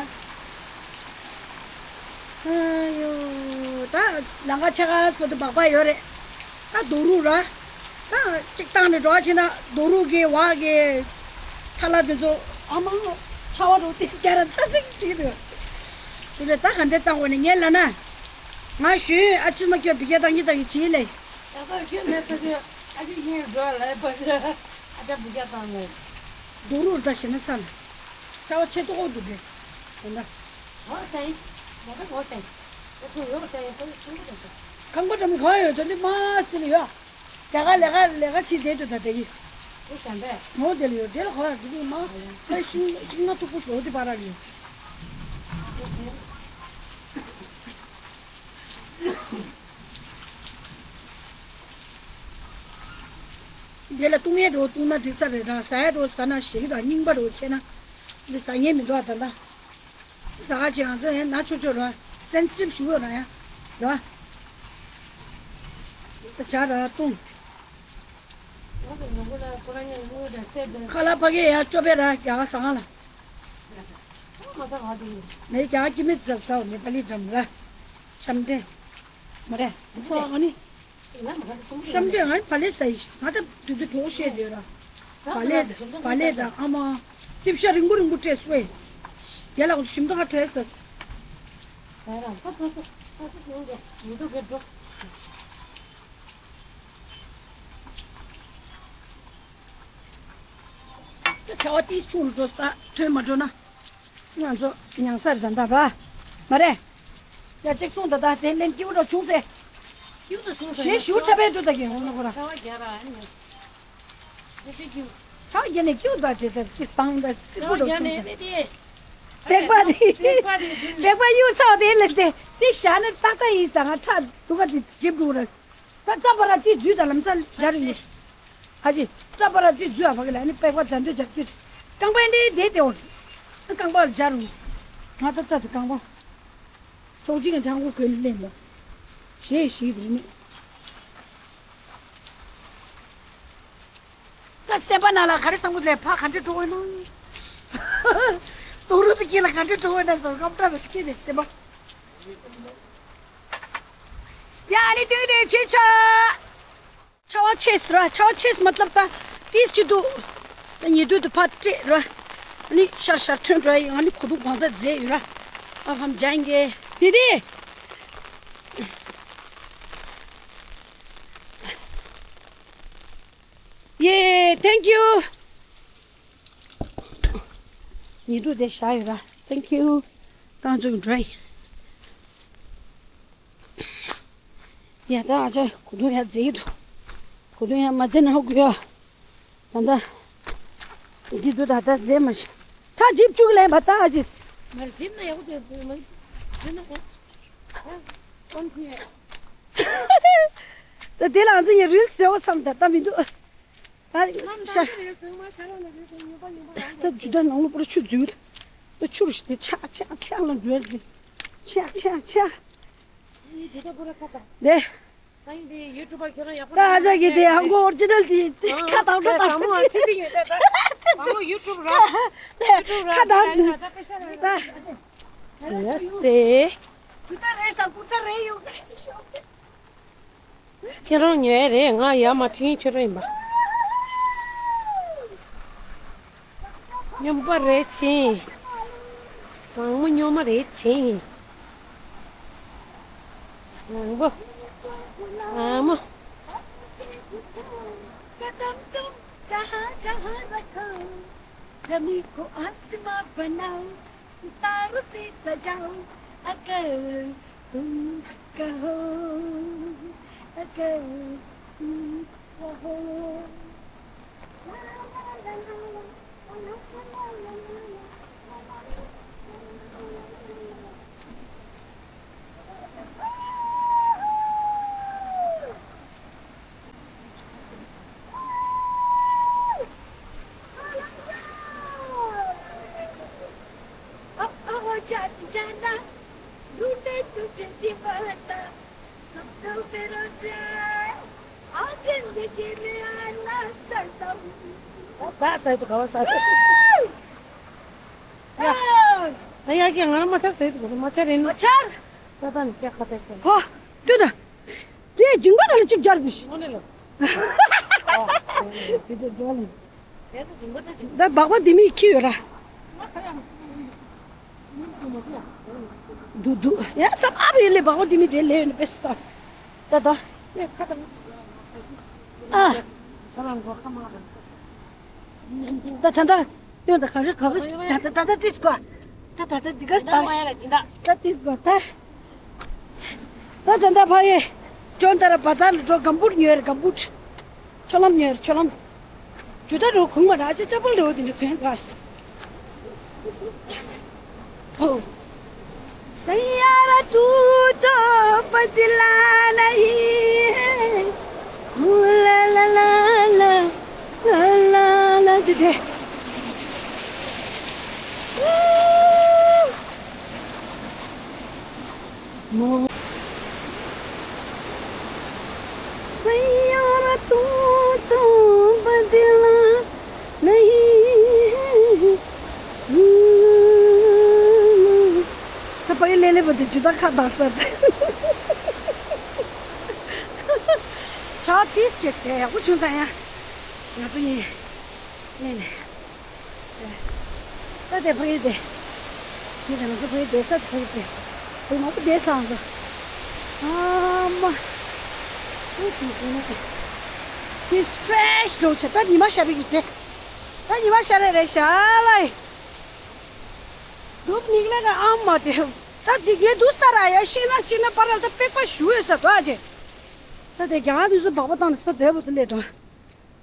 ཨ་ཡོ། ད་ལམ་ཁ་ཕྱེད་ཀ་བར་དུ་སྦག་སྦག་ཡོད་རེད། ད་རྡོ་རུག་ར། ད་གཅིག་བཏང་ནས་འགྲོ་བ་ཕྱིན་ན་རྡོ་རུག་གི་བག་གི་ཐལ་བ་དེ་ཚོ་ཨ་མ་ཆར་པ་རུ་ཏིས་རྒྱ་ར་ཚ་སིག་ཅིག་འདུག་དེ་ལས་ད་ག་འདྲ་བཏང་དགོས་ནས་ངས་ལབ་ན། ང་ཞུས་ཨ་ཚུལ་མ་སྐྱོར་བི་རྒྱ་བཏང་གི་བཏང་གི་བྱེད་ལས། ད་ལྟ་ཁྱོད་ནས་ཕ་ཆོས་ཨ་ཅེ་ཡིན་འགྲོ་ལས་ཕ་ཆོས་ཨ་ཅག་བི་རྒྱ་བཏང་ནས། རྡོ་རུག་ད་ཞེ་ན་ཚ་ལ། ཆར་པ་ཆེ་ཏོག་ཏོ་འདུག་གས། དེ་འདྲ། ངོ་ཤེས་ཡིན། ང་ད་ངོ་ཤེས་ཡིན། ཁོ་ཚོ་ཡོད་ཤེས་ཡིན་ཁོ་ཚོ་ཁྲིམས་ཁུ་དང་ཁང་པ་འགྲམ་གང་ཡོད་དོ་འདི་མ་སི་ལ་ཡོད། དེ་ག་ལས་ཀ་ལས་ཀ་བྱེད་བསྡད་འདུག་ད་དེ་ཡིན། ཁོ་ཤམ་པས། ངོ་དེ་ལ་ཡོད་དེ་ལ་གང་ཡོད་དེ་འདི་མ། ཁ་ཤིང་ཤིང་ནགས་མཐུག་པོ་ཞོག་དེ་བར་ལ་ཡོད། དེ་ལ་བཏུང་ཡས་འགྲོ་བཏུང་ན་འགྲིག་ས་རེད་ར། ཟ་ཡས་འགྲོ་ཟ་ན་ཞེ་གི་ར་རྙིང་པ་འགྲོ་ཁྱེད་ན། འདི་ཟ་ཉན་མི་འདུག་ཨ་ད་ལྟ། ཟ་ག་ཅིག་ང་ཚོ་ཡང་ན་ཆོག་ཆོག་ར། སེན་སི་ཊིབ་ཞུ་བ་ར་ཡ། ར། ཇ་ར་བཏུང་། ཁ་ལག་ཕ་གི་ཡ་ཅོ་པེ་ར་རྒྱ་ག་ཟ་ག་ལ། ནས་རྒྱ་ག་ཀི་མི་ཛབ་ཟའོ་ནེ་པ་ལི་འགྲམ་ར། ཤམ་ཏེ། མ་རེད། ཚོ་ཨ་ནི། ཤམ་ཏེ་ང་བ་ལེ་ས་ཡི་ང་ད་དུ་དུ་གྲོགས་བཤད་ཡོད་ར། བ་ལེ་བ་ལེ་དང་ཨ་མ། རྩིབ་ཤ་རིང་པོ་རིང་པོ་སྤྲད་སོང་། ཡ་ལག་ཞིམ་མདོག་ཁ་བྲལ་ས། ཆར་པ་ཏིས་ཆུང་རུ་འགྲོ་ས་ཐོན་མ་འགྲོ་ན། ང་ཚོ་མྱང་ས་རེད་ད་ད་ར། མ་རེད། ཡ་གཅིག་སོང་ད་ད་དེ་ལན་སྐྱིད་པོ་འདྲ་བྱུང་ཟེ། སྐྱིད་པོ་འདྲ་བྱུང་ཟེ། ཞེ་ཞུ་ཆ་པའི་དུ་ད་གིན་འོང་ན་ཁོ་ར། ཆར་པ་རྒྱག་ར་ཨ་ནི། ཆར་པ་རྒྱག་ནས་སྐྱིད་པོ་ད་དེ་ད་ཅི་སྤང་ད་སྐྱིད་པོ་འདྲ་བྱུང་ཟེ། པེག་པ་དེ། པེག་པ་དེ་པེག་པ་གཡུག་ཚར་དེ་ལས་དེ་དེ་བཞག་ན་ཏག་ཏག་ཡིན་ས། ང་ཁྲག་སྡུག་ག་དེ་འཇིབ་འགྲོ་ར། ད་རྩ་བ་ར་དེ་འཛུལ་ད་ལམ་སང་སྦྱར་ཡིན། ཨ་ཅེ། རྩ་བ་ར་དེ་འཛུལ་ཨ་བ་གི་ལ་ནི་པེག་པ་ད་འདོད་སྦྱར་དུས། རྐང་པ་འདྲེ་དེ་དེ་འོ། རྐང་པ་སྦྱར་རུང་། ང་ད་ལྟ་དེ་རྐང་པ། ཕྱོགས་གཅིག་གི་ཆང་ཁུ་གོན་ལེན་ལ། ཞེས་ཞིག་རེད་ནི། ད་སེམས་པ་ནང་ལ་ག་རེ་བསམ་གི་ལས་ཕ་ག་འདྲེ་འགྲོ་འོས་ན། དུག་རུ་དེ་གྱིས་ལ་ག་འདྲེ་འགྲོ་འོས་ན་བཟོ་སྐམ་ཏྲ་ར་ཤི་ཀེ་དེ་སེམས་པ། ཡ་ཨ་ནི་དུས་དེ་ཆེ་ཆ། ཆར་པ་ཆེས་ར་ཆར་པ་ཆེས་མ་ལབ་ད་ཏིས་ཅི་འདུག་ད་ཉེ་དུས་དུ་ཕར་སྤྲད་ར། ཨ་ནི་ཤར་ཤར་ཐོན་འགྲོ་ཡི་ཨ་ནི་གོ་དུག་གང་ཚ་མཛེས་ཡོད་ར། ཨ་ཧམ་ཇང་གེ་དེ་དེ། ཡེ། Thank you. ཉེ་དུས་དེ་བཞག་ཡོད་ར། Thank you. རྐང་བཙུགས་འགྲོ་ཡི། ཡ་ད་ཨ་ཅག་གོ་དུང་ཡ་མཛེས་ཀྱི་འདུག་གོ་དུང་ཡ་མ་མཛེས་ན་ཧོ་གུ་ཡ། ད་ད། འདི་འདུག་ད་ད་མཛེས་མ་ཤི། ཁྲག་འཇིབ་བཅུག་ལེན་པ་ད་ཨ་ཅིས། མ་འཇིབ་ན་ཡག་པོ་འདུག་མ་འཇིབ་ན་ཡག་ཨ་ཀོན་ཐི་ཡ། ད་དེ་ལ་ང་ཚོ་ཡི་རིལ་ཟེར་བ་བསམ་ད་ད་མི་འདུག་ད་ཤ། ད་ཇུ་ད་ནང་ལོ་པོ་ཆུ་འཛུལ། ད་ཆུ་རུ་ཞིག་དེ་ཆག་ཆག་ཆག་ལ་འཛུལ་རེད། ཆག་ཆག་ཆག་དེ། ད་ཨ་ཅག་གི་དེ་ཧང་གོ་ཨོ་རི་ཇི་ནལ་དེ་ཁ་དང་འགྲོ་དང་ཁྲི་ཁྲི་ཡོད་ད། ཁ་དང་ད་ཡ་སེ། ཇུ་ད་རེད་ས་ཀུར་ད་རེད་ཡོད། ཁྱེད་རང་ཉོས་རེད། ང་ཡར་མར་ཁྲིད་ཁྱོད་རང་ཡིན་པ། སྨྱོན་པ་རེད་ཆེ། བཟང་མོ་སྨྱོན་མ་རེད་ཆེ། བཟང་པོ། བཟང་མོ། कदम तुम जहाँ जहाँ रखो, जमीन को आसमां बनाओ, सितारों से सजाओ, अगर तुम कहो, अगर तुम कहो। जान जाना, ढूंढे तुझे दीवाना, सब तो मेरा जान, आ जिंदगी में आना सनम। ད་ས་ཡི་དུ་ག་བ་ས་ཡི་དུ། ཡ། ད་ཡ་གི་ང་རང་མ་ཆར་ས་ཡི་དུ་མ་ཆར་རེད་ནོ། མ་ཆར། ད་ད་ནི་ཀྱ་ཁ་ཏེ་ཀྱ། ཧོ། ཏུ་ད། དེ་ཇིང་པ་ད་ལ་གཅིག་སྦྱར་དུ་ཤི། ཨོ་ནི་ལ། ཨ། དེ་དེ་ཟ་ལི། ད་སྦག་པ་དེ་མི་ཁྱི་ཡོད་ར། འདུག་འདུག་ཡ་ས་ཨ་བི་ལེ་སྦག་པ་དེ་མི་དེ་ལེ་ཡོད་ནི་པེ་ས། ད་ད། ཨ། ད་ད་ད། ཡོད་ད་ག་རེ་ག་ག་ད་ད་ད་ད་ཏིས་གོ་ད་ད་ད་འདི་ག་ད་ད་ཏིས་གོ་ད། ད་ད་ད་ཕ་ཡེ། ཅོན་ཏ་ར་བ་ཛར་ལ་འགྲོ། གམ་བུད་ཉོས་རེད། གམ་བུད། ཆོ་ལམ་ཉོས་རེད། ཆོ་ལམ། ཇུ་ད་རོ་གུང་མ་ར་ཅེ་ཅ་པལ་རེ་འོ་དེ་འདྲ་གོན་ག་ཤི། ཨོ། सैयारा तू तो बदला नहीं है। ला ला ला ला, ला ला ला, दे दे। सैयारा तू तो बदला नहीं है। ད་པ་ཡི་ལེ་ལེ་བ་དེ་ཇུ་ད་ཁ་བདག་ས་དེ། ཆ་ཏིས་ཅེས་ཏེ་ཡག་པོ་བྱུང་ས་ཡ། ང་ཚོ་གཉིས། ནས་ནས། ད་དེ་ཕ་ཡི་དེ། དེ་དེ་ང་ཚོ་ཕ་ཡི་དེ་ས་དེ་ཕ་ཡི་དེ། དེ་མང་པོ་དེ་སང་ཚོ། ཨ་མ། དེ་ཅུང་ཅུང་ནས། དེ་ཧྥེ་ཤི་འགྲོ་ཆེ། ད་ཉི་མ་ཤར་རེ་ཡོད་དེ། ད་ཉི་མ་ཤར་རེ་རེད་ཤག་ལ། धूप निकलेगा आम माते। ད་དེ་གའི་དུས་ལྟར་ཡ་ཤིང་ན་ཅིག་ན་པར་ལ་ད་པེག་པ་ཞུ་ཡོད་ས་དོ་ཨ་ཅེ། ད་དེ་རྒྱ་དུས་སུ་སྦག་པ་བཏང་ནས་ས་དེ་བུ་དུ་ལས་དང་།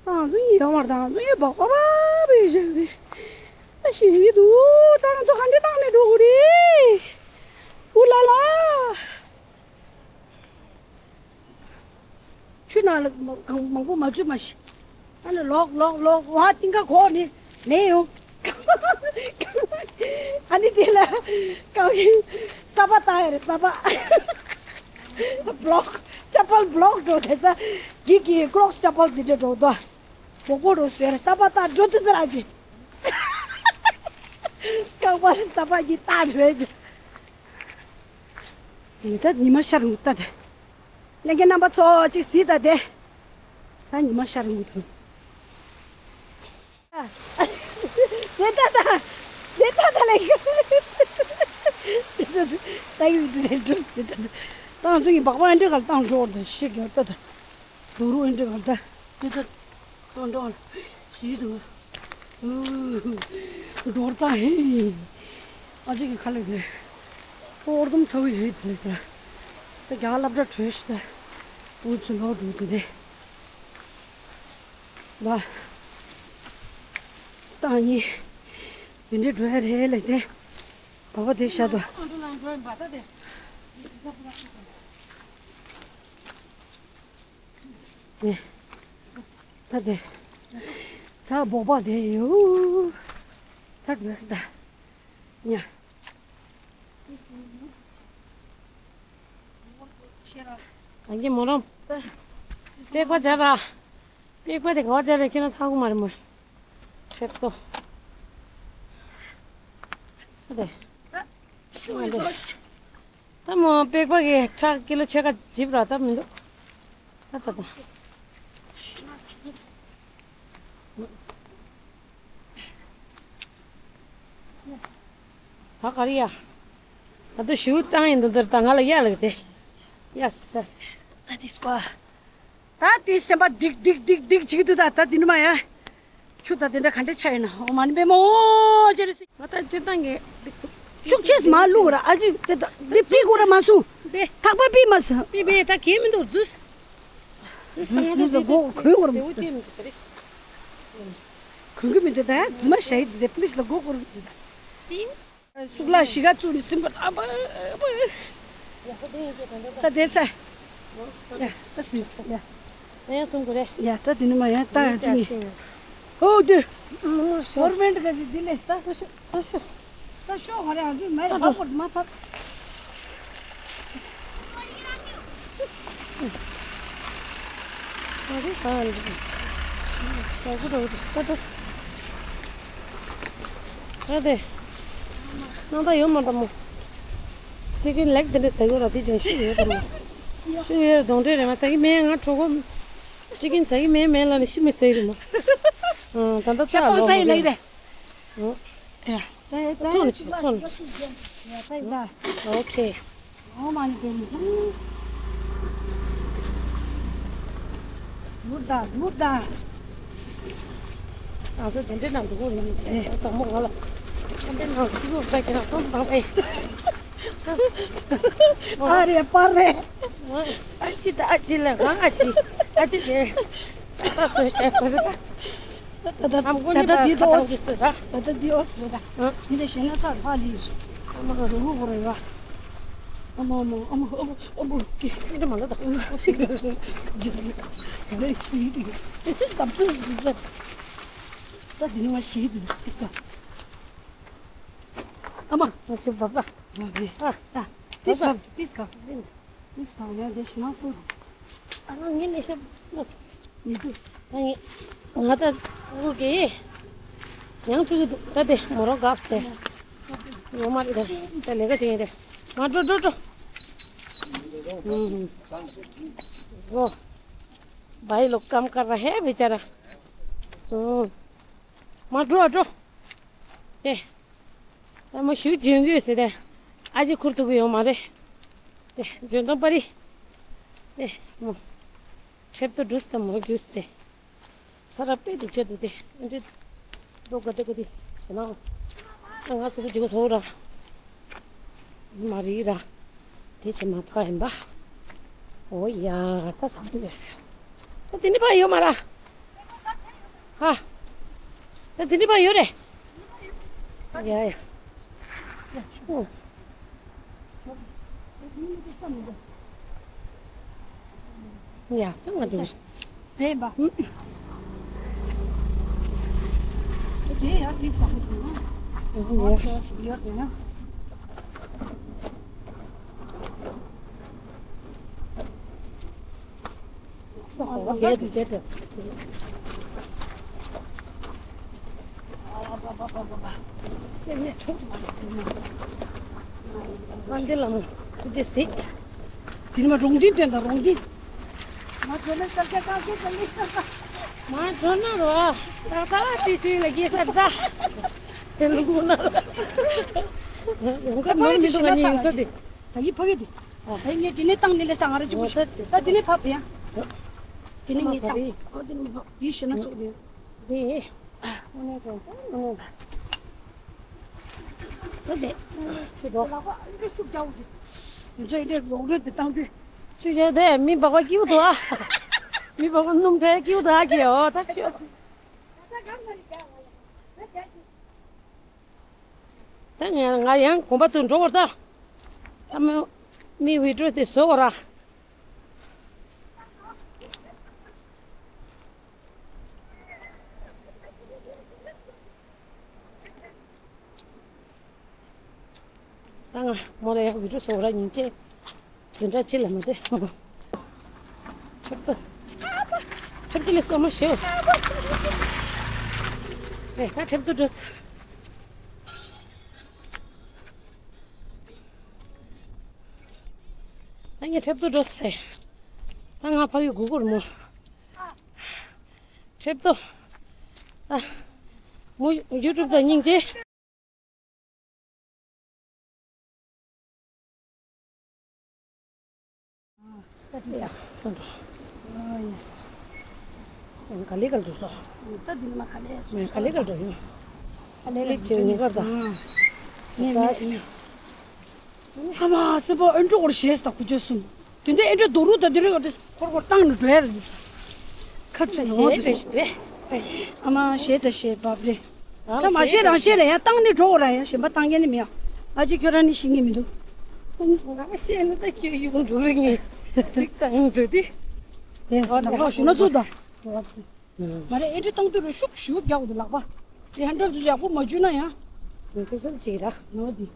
ཏང་ཚུ་ཡི་ཡོང་བར་ཏང་ཚུ་ཡི་སྦག་པ་བ་བི་ཞེ་བི། ཨ་ཤི་ཡི་དུ་ཏང་ཚུ་ཧ་འདྲེ་བཏང་ནས་འགྲོ་གི་རེད། ཨུ་ལ་ལ། ཆུ་ནང་ལ་མང་པོ་མ་འཛུལ་མ་ཤི། ཨ་ནི་ལོག་ལོག་ལོག་བ་ཏིང་ཀ་གོ་ནི་ནས་ཡོང་། ཨ་ནི་དེ་ལ་གང་ཞིག་ས་པ་ལྟ་ཡ་རེད་ས་པ། བློག་ཅ་པལ་བློག་འགྲོ་དེ་ས་གི་གི་ཀྲོག་ཅ་པལ་འདི་འདྲ་འགྲོ་དོ། མོག་པོ་འགྲོ་ཟེར་ས་པ་ལྟ་འགྲོ་དུ་ཟེར་ཨ་ཅི། རྐང་པ་ས་པ་གི་ལྟ་འགྲོ་ཨ་ཅི། ད་ཉི་མ་ཤར་འུ་ལྟ་དེ། ལྷན་རྒྱས་རྣམ་པ་ཚོ་གཅིག་གཟིགས་ད་དེ། ད་ཉི་མ་ཤར་འུ་ཐོན། དེ་ལྟ་ད། དེ་ལྟ་ད་ལེ། ད་ཡུལ་དེ་ལེ་འགྲོ་དེ་ལྟ་ད། ཏང་ཚུ་ཡི་སྦག་པ་ཨ་འདྲེ་ག་ལ་ཏང་འགྲོ་དེ་ཤི་གི་ལྟ་ད། རུ་རུ་ཨེ་འདྲ་ག་ད། དེ་ད། ཏོང་ཏོང་ཞིག་དང་། འགྲོར་ད་ཧེ། ཨ་ཅིག་གི་ཁ་ལག་དེ། ཨོར་དུམ་ཚ་བོ་ཡོད་དེ་ལ། ད་རྒྱ་སློབ་གྲྭ་གྲོལ་ཤི་ད། འུ་ཚུ་ལོག་འགྲོ་དེ་དེ། ལ། ཏང་ཡིན། དེ་འདྲའི་འགྲོ་ཡ་རེད་ལ་དེ། བ་བ་དེ་ཤ་དོ། ཨ་འགྲོ་ལ་འགྲོ་ཡིན་པ་ད་དེ། ནས། ད་དེ། ད་སྦོག་པ་དེ་ཡོད། ད་འགྲོ་ད། ཉ། ཨང་ཀི་མོ་རོམ། པེག་པ་སྦྱར་ར། པེག་པ་དེ་ག་བ་སྦྱར་རེ་ཁྱེད་རང་ཚ་གུ་མ་རེད་མོ། ཁྲེབ་ཏོ། ད་དེ། ད་ཤུ་ཡི་ཟོ་ཤི། ད་མོ་པེག་པ་གི་ཁྲག་ཀི་ལོ་ཕྱེད་ཀ་འཇིབ་ར་ད་མི་འདུག་ད་ད་ད། ད་ག་རེ་ཡ། ད་དུ་ཞུ་བཏང་ཡིན་འདུག་ད་ང་ལ་ཡ་ལ་དེ། ཡ་སི་ད། ད་དེ་སྐོ། ད་དེ་སེམས་པ་སྡིག་སྡིག་སྡིག་སྡིག་བྱེད་ཀྱི་འདུག་ད་ད་དེ་ནི་མ་ཡ། ཆུ་ད་དེ་འདྲ་ག་འདྲ་ཆ་ཡིན་ན་ཨོ་མ་ནི་པེ་མོ་ཅེ་རི་སི། ང་ད་སྤྱིར་བཏང་གི་འདི་ཁུ། ཤུགས་ཆེས་མ་བླུག་ར་ཨ་ཅི་དེ་ད་འདི་པི་གོ་ར་མ་སུ། དེ། ཐག་པ་པི་མ་སུ། པི་མེ་ད་གེ་མི་འདུག་ཛུས། ཛུས་ད་ང་ད་དེ་གོ་གོན་གོ་ར་མ་སུ། གོན་གོ་མི་འདུག་ད་ཛུ་མ་ཤ་ཡི་དེ་པི་ལི་སི་ལ་གོ་གོ་ར་མི་འདུག་ད། ཏིང་། སུག་ལ་ཤི་ག་བཙུགས་ནས་སིམ་ག་ཨ་བ་བ། ད་དེ་ཚ། ཡ་ད་སིམ་ཡ། ད་ཡང་སུམ་གོ་རེ། ཡ་ད་དེ་ནི་མ་ཡ་ད་ཡ་ཙི་ནི། ཧོ་དུ། ཧོར་མེན་ག་ཟི་དི་ལེ་སྟ། ཨ་ཤ་ཨ་ཤ། ད་ཤོག་ག་རེ་ཨ་ཟུག་མེད་ལ་བབ་པོ་མ་བབ། ཨ་དེ། ནང་ད་ཡོད་མ་འདྲ་མོ། ཅི་གིན་ལེགས་དེ་འདྲ་ཟ་གི་ར་དེ་ཅན་ཤུགས་ཡོད་དམ་མོ། ཤུགས་ཡོད་གདོང་འདྲེ་རེད་མ་ཟ་གི་མེད་ང་གྲོགས་པོ། ཅི་གིན་ཟ་གི་མེད་མེད་ལ་ནི་ཤི་མི་ཟ་གི་རེད་མོ། ཨང་ད་ད་ཤ་ཚ་པང་ལོ་ཚ་ཡི་མོ་ལེགས་རེད། ཨང་། ཡ། ད་ད་ཐོན་ཐོན། ཡ་ད་ཡ་ད། ཨོ་ཁེ། ཨོ་མ་ནི་དེ་ནི། ལུར་ད་ལུར་ད། ང་ཚོ་དེ་འདྲའི་ནང་འདུག་གོ་རེད་མི་ཚེ་ཨེ། ཟ་མོ་ག་ལ། དེ་འདྲའི་ནང་ཚུད་གོ་ད་ཁྱེད་རང་སོང་དང་ཨེ། ཨ་རེ་པ་རེ། ཨ་ཅི་ད་ཨ་ཅི་ལ་གང་ཨ་ཅི། ཨ་ཅི་དེ། ད་སོས་བྱས་ཟེར་ད། ད་ད་ཨམ་ཀོ་ད་ནི་ད་འདི་ད་ཨོ་ད་འདི་སུ་ར། ད་ད་འདི་ཨོ་སུ་ར་ད། ཨ། འདི་ལས་ཞེ་ན་ཚ་ཕ་ལི། ཨ་མ་རུ་ཧུ་ཧུ་རེ་བ། ཨ་མ་ཨ་མ་ཨ་མ་ཨ་མ་ཨ་མ་ཀེ་ཅི་འདྲ་མ་ལ་ད། ཨོ་ཤི། ཇི་སི། རེ་ཤི། ཟབ་ཚུལ་ཟི་ཟ། ད་འདི་ནི་མ་ཤི་འདུག་ཨིས་ཀ། ཨ་མ། ང་ཚོའི་བབ་ལ། ཨ་རེ། ཨ། ད་ཏིས་བབ་ཏིས་ཀ། ཨིས་ཀ་ཡ་དེ་ཤི་ན་ཁུ། ཨ་ང་ངའི་ལས་ཤ་ལོ། མི་འདུག་ད་ངས་ང་ད་ངུ་གི་ཡང་ཆུ་གི་འདུག་ད་དེ་མོ་རོ་གགས་ཏེ་ཡོད་མ་རེད། ད་ད་ལས་ཀ་བྱེད་ཡིན་རེད། མ་འགྲོ་འགྲོ་འགྲོ། ཨུམ། འགྲོ། भाई लोग काम कर रहा है बेचारा। ཨུམ། མ་འགྲོ་འགྲོ། ཏེ། ད་མོ་ཞུ་འཇོན་གི་ཡོད་ཟེར་ཏེ། ཨ་ཅེ་ཁུར་ཐུག་གི་ཡོད་མ་རེད། ཏེ་འཇོན་དང་པ་རི། ཏེ་མོ། ཁྲེབ་ཏོ་འདྲུས་ཏེ་མོ་རྒྱུས་ཏེ། ས་ར་པེ་དུ་ཁྱེད་དུ་ཏེ། འདི། རྡོ་ག་ཏེ་ག་ཏེ། ཟེར་ན། ང་སུ་གུ་ཅི་ག་སོ་ར། མ་རི་ར། དེ་ཆེ་མ་ཕ་ཡིན་པ། ཨོ་ཡ་ད་ཟ་འདུག་ཡོད། ད་དེ་ནི་ཕ་ཡོད་མ་ར། ཧ། ད་དེ་ནི་ཕ་ཡོད་རེད། ཡ་ཡ། ཨོ། ཡ་ད་ང་འགྲོ། དེ་ཡིན་པ། དེ་ཡང་དེ་ཟ་གི་འདུག་ན། ཨོ་ཡ། ཡོད་དེ་ན། ས་འོག་རྒྱལ་དུ་བསྡད་དོ། ཨ་འདི་ལ་མོ་ཁུ་ཅེ་སི། དེ་ནི་མ་རོང་འདི་དོན་དང་རོང་འདི། མ་འགྲོ་ན་ཤར་རྒྱ་གང་གི་ཀྱང་མི་ཤར་ད། མ་འགྲོ་ན་རོ། ད་ད་ཅི་སི་ལ་གེ་སར་ད། དེ་ལུ་གུ་ན། ཡོང་ཁ་ནོར་མི་འདུག་ང་གཉིས་ཡིན་ས་དེ། ད་ཡི་ཕ་གི་དེ། ད་ངས་དེ་ནས་བཏང་ནས་ལས་ས་ང་ར་གཅིག་པུ་ཞིག་ད་དེ་ནས་ཕབ་ཡ། དེ་ནས་ངས་བཏང་། ཨོ་དེ་ནས་ཕབ་ཡི་ཞེ་ན་ཚོགས་དེ། དེ། ཨོ་ནས་ཀྱང་ད་ཨོ་ནས་ད། ད་དེ། ཁྱོད་དོ། ལག་པ་ཨ་འདྲ་ཤུགས་རྒྱག་འོ་དེ། ཡིན་ཚོད་ཨེ་འདྲ་རོགས་རོས་དེ་བཏང་དུས། ཤུགས་རྒྱག་དེ་མི་སྦག་པ་སྐྱིད་འདུག་ཨ། མི་སྦག་པ་སྣུམ་ཕྲན་སྐྱིད་འདུག་ཨ་གི་ཨོ་ད་ཁྱོད། ད་ང་ང་ཡང་གོམ་པ་ཚོས་འགྲོ་བར་ད། ད་མི་མི་བི་ཌིའོ་དེ་བཟོ་བར། ད་ང་མོ་ལ་ཡང་བི་ཌིའོ་བཟོ་བར་ཉིན་བྱེད། དེ་འདྲ་ཅི་ལ་མ་དེ། ཁྲེབ་ཏོ། ཁྲེབ་ཏོ་ལས་སོ་མ་ཤེས། ཨེ་ད་ཁྲེབ་ཏོ་འགྲོ། ད་ངས་ཁྲེབ་ཏོ་འགྲོ་ཟེར། ད་ང་ཕ་གི་གུ་གུར་མོ། ཁྲེབ་ཏོ། ཨ། མོ་ཡུ་ཊུབ་དང་སྙིང་རྗེ། ཡ། ག་ལེ་ག་ལེ་འགྲོ་ལོ། ད་འདི་ནི་མ་ག་ལེ་སོང་། ག་ལེ་ག་ལེ་འགྲོ་ཡོང་། ག་ལེ་ག་ལེ་ཁྱེད་ཉེ་གར་དང་། ངས་མི་ཟིན་ཡོད། ཧ་མ་སེ་པོ་ཨེ་འགྲོ་འོར་ཞེས་ད་ཁུ་ཅོ་སུམ། དེ་འདྲ་ཨེ་འདྲ་རྡོ་རུ་ད་དེ་རུ་ཡོད་དེ་ཁོར་ཁོར་བཏང་ནས་འགྲོ་ཡ་རེད། ཁ་ཚུད་ངོ་དེ་ཞེས་དེ། ཨ་མ་ཞེས་ད་ཞེས་བབ་རེད། ད་མ་ཤེས་རང་ཤེས་ལ་ཡང་བཏང་ནས་འགྲོ་འོ་ར་ཡང་གཞན་པ་བཏང་མཁན་ནི་མི་ཡང་། ཨ་ཅེ་ཁྱོད་རང་ནི་ཤེས་ཀྱི་མི་འདུག་ང་ཤེས་ན་ད་ཁྱོད་གཡུག་འགྲོ་རེད་ངས་ཅིག་བཏང་འགྲོ་དེ། དེ་ད་ལོ་ཞུ་ན་ཚུགས་དང་། མ་རེད་ཨེ་འདྲ་བཏང་དུས་རུ་ཤུགས་ཞུགས་རྒྱག་དགོས་འདུག་ལག་པ། དེ་ཧན་ཌལ་དུ་ཡག་པོ་མ་འཇུས་ན་ཡང་། ངས་ཁ་སང་ཅིག་ར་ནོར་འདི།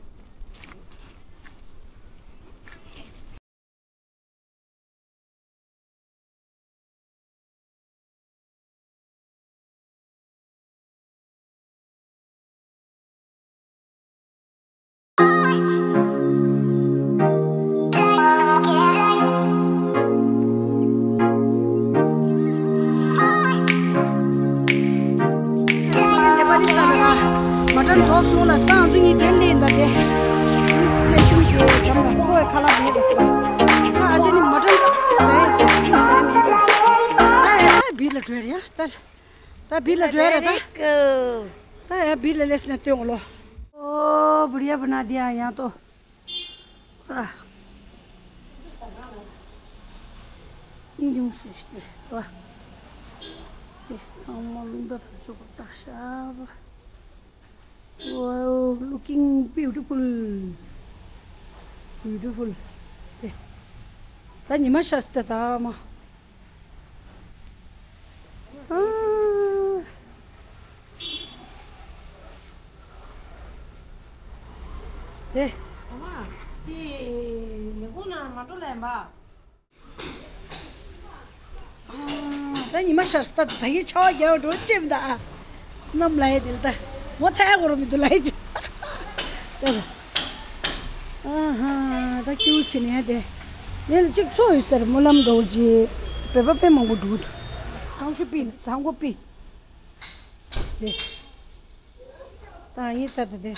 ད་བིར་ལ་འགྲོ་ཡ་རེད་ཡ། ད་བིར་ལ་སླེབས་ནས་སྟོན་ངོ་ལོ། ཨོ་བུ་རིའི་བུ་ན་འདི་ཡང་ཡང་ཏོ། ཨ། ཨིན་ཅུང་སུ་ཞིག་སྟེ་ཏོ། དེ་ཚང་མ་ལུང་བརྡ་ཐག་ཆོད་པོ་བཏགས་ཤག Wow, looking beautiful. Beautiful. དེ། ད་ཉི་མ་ཤར་སྟེ་ད་མ། ཨ། དེ། ཨ་མ། དེ་ཉིན་གུང་ན་མ་འགྲོ་ལེན་པ། ཨ། ད་ཉི་མ་ཤར་སྟེ་ད་ཡི་ཆར་པ་རྒྱག་འགྲོ་ཅེས་མི་འདུག་ཨ། གནམ་ལ་ཡི་དེ་ལ་ད་ངོ་ཚ་ཡ་གོ་རོ་མི་འདུག་ལ་ཡི་ཅི། ཨ་ཧ། ད་སྐྱིད་པོ་བྱེད་ནས་དེ། ངས་ལ་གཅིག་ཚོ་ཡོད་ཟེར་སྨོན་ལམ་འགྲོ་རྗེས་བོད་པ་དཔེ་མང་པོ་འགྲོ་འདུག་ཁང་ཤུ་པི་ཟངས་མགོ་པི། དེ། ད་ཡིན་ད་ད་དེ།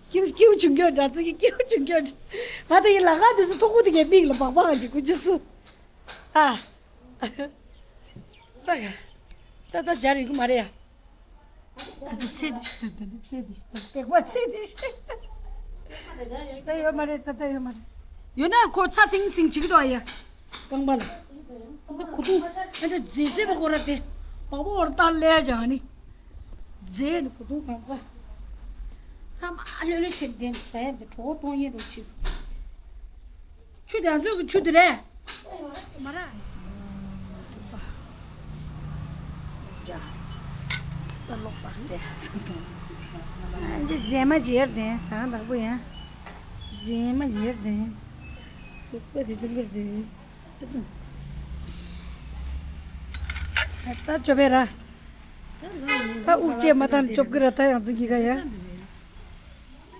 སྐྱིད་སྐྱིད་བྱུང་གི་འདྲ་ཚིག་གི་སྐྱིད་བྱུང་གི་འདྲ། ང་དེ་ཡི་ལ་ཁ་དུས་སུ་ཐོག་པོ་དེ་གའི་མིག་ལ་བག་བག་ཅིག་གུ་ཅི་སུ། ཨ། ད་ད་ད་སྦྱར་ཡོད་གི་མ་རེད་ཡ། ཨ་ཅེ་ཚེ་འདི་ཤི་ད་ད་འདི་ཚེ་འདི་ཤི་ད་སྐེག་པ་ཚེ་འདི་ཤི། ད་ཡོད་མ་རེད་ད་ད་ཡོད་མ་རེད། ཡོད་ན་ཁོ་ཚ་སིང་སིང་བྱེད་ཀྱི་འདུག་ཨ་ཡ། རྐང་པ་ལ། འདི་ཁུ་ཐུང་ཨ་འདི་རྫས་རྫས་པ་ཁོ་ར་དེ། བག་པ་འོར་ལྟར་ལས་ཀྱང་ནི། རྫས་ནི་ཁུ་ཐུང་གང་ཚ། ཧ་མ་ལྷོད་ལྷོད་བྱེད་དེ་ཟ་ཡ་འདི་གྲོགས་གཏོང་ཡས་རོགས་བྱེད། ཆུ་དེ་ང་ཚོའི་གི་ཆུ་དེ་རེད། མ་ར། ད་ལོག་པར་སྟེ། ཨ་འདི་རྫས་མ་བརྗེར་ལྡན་ཟ་ཁང་བདག་པོ་ཡང་། རྫས་མ་བརྗེར་ལྡན། ཐུག་པ་དེ་དུ་འབེར་དུ། ད་ཅོ་བེ་ར། ད་དབུགས་བཅད་མ་ཐག་ཅོབ་ཀི་ར་ད་ཡང་ཙི་གི་ག་ཡ།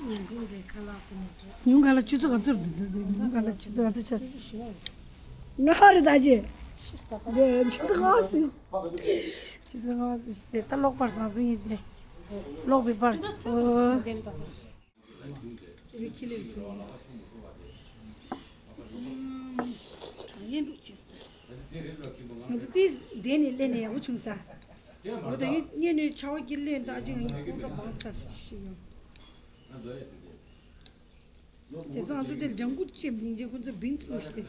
ཉིན་གུང་གི་ཁ་ལག་ཟེར་ནས་འགྲོ། ཉུང་ག་ལ་ཆུ་ཚོད་ག་ཚོད་འདུག་ཉུང་ག་ལ་ཆུ་ཚོད་ག་ཚོད་ཆགས་སོང་། ང་ཧ་རེ་ད་ཅེ། འདི་ཆུ་ཚོད་ལྔ་ཟིན། ཆུ་ཚོད་ལྔ་ཟིན་དེ་ད་ལོག་པར་སང་ཚུན་ཡིན་ཏེ། ལོག་པའི་པར་ཟིན། ང་ཚོ་དེ་བསྡད་ནས་སླེབས་ནས་ཡག་པོ་བྱུང་ས། འོ་ད་ཡིན་ངས་ནས་ཆར་པ་ཀྱི་ལན་ད་ཅིག་ཡིན་ཁོང་ཁྲོ་སྤང་ཚར་ཞིག་ཡོང་། དེ་ཚོ་ང་ཚོ་དེ་ལྗང་གུ་ཅེབ་ཡིན་ཅེ་ཁོང་ཚོ་བིན་ཚུགས་ཏེ།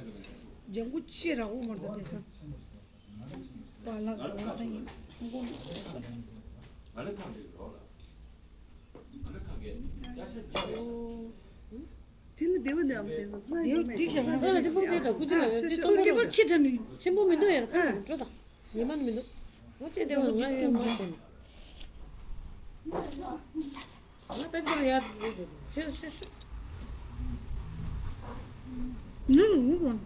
ལྗང་གུ་ཅེ་ར་འོ་མར་ད་དེ་ཚོ། པ་ལག་འགྲོ་བ་ད་ཡིན་ཁོང་ཁོང་། དེ་ལ་བདེ་བོ་འདུག་ཨམ་དེ་ཚོ་ཁོ་ན་བདེ་བོ་འགྲིག་ཤག་ང་ལ་བདེ་བོ་འདུག་ད་སྐུ་ཚེ་ལ་ཡོད་དེ་ཁོ་བདེ་བོ་ཆེ་དྲགས་ནི་ཆེན་པོ་མི་འདུག་ཡར་ཁ་འགྲོ་དང་ཉི་མ་ནི་མི་འདུག་ང་ཅེ་བདེ་བོ་ང་ཡོད་མ་ཤེས་ནི། ང་དཔེ་འདིར་ཡར་འགྲོ་དུས་ཆེ་ཤི་ཤི། ནུ་ནུ་ནུ། ང་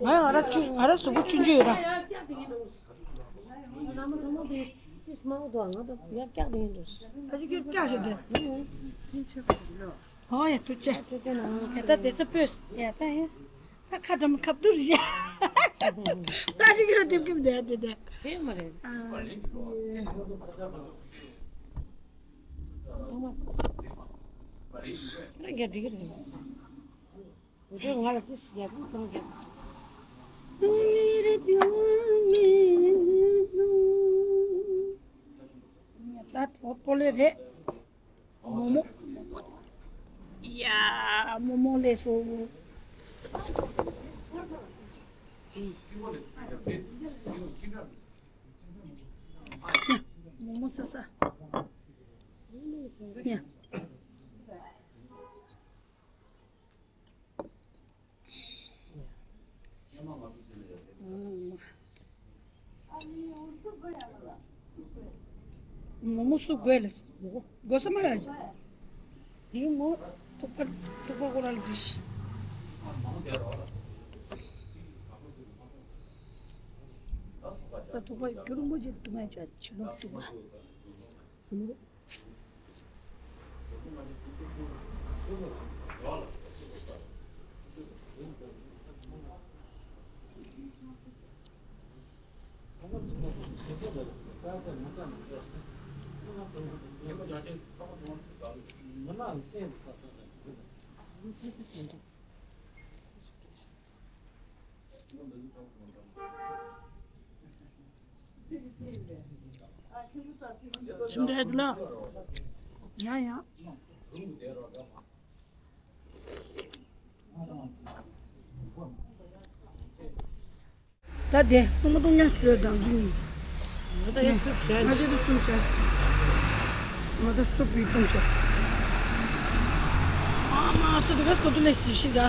ང་ར་ཆུ་ང་ར་གཟུགས་པོ་ཆུང་ཆུང་ཡོད་ད། ཨ་ཅེ་ཁྱོད་སྐྱག་ཞིག་དེ། ཨོ་ཡ་ཐུགས་རྗེ་ཆེ། ད་ལྟ་དེ་ས་སྤོས་ཡ་ད་ཡ། ད་ཁ་འགྲམ་ཁ་བསྡུར་བཞག་ད་ཅིག་གི་ར་དེབ་ཀིབ་བསྡད་དེ་དེ། དེ་མ་རེད། ཨ། ཐོག་མ། ང་རྒྱ་འགྲིག་གི་རེད། འདི་ང་ལ་ཏིས་རྒྱ་འགྲིག་གཏོང་རྒྱ། ད་གྲོགས་པོ་ལེ་རེད། མོ་མོ། ཡ། མོ་མོ་ལས་སོ། མོ་མོ་ས་ས། ཡ། མོ་མོ་སུ་དགོས་ལ། དགོས་ས་མ་རེད། དེ་མོ་ཐུག་པ་ཐུག་པ་ཁོ་ར་ལ་འདྲི་ཤི། ད་ཐུག་པ་རྒྱུ་རུ་མོ་ཅིག་ཐུག་མ་ཅོ་ཆི་ལོག་ཐུག་པ། འདྲ་ལ། ཡ་ཡ། ད་དེ་སྟོང་པ་སྟོང་ཉ་བཟོས་དང་ཚུལ་ནི། ང་ད་ཡ་སུབ་བྱས། ང་ཚོ་དེ་སུབ་བྱས། ང་ད་སུབ་བི་སྟོང་བྱས། ཨ་མ་སུ་དེ་ག་སོ་དུ་ལས་སི་ཤི་ག་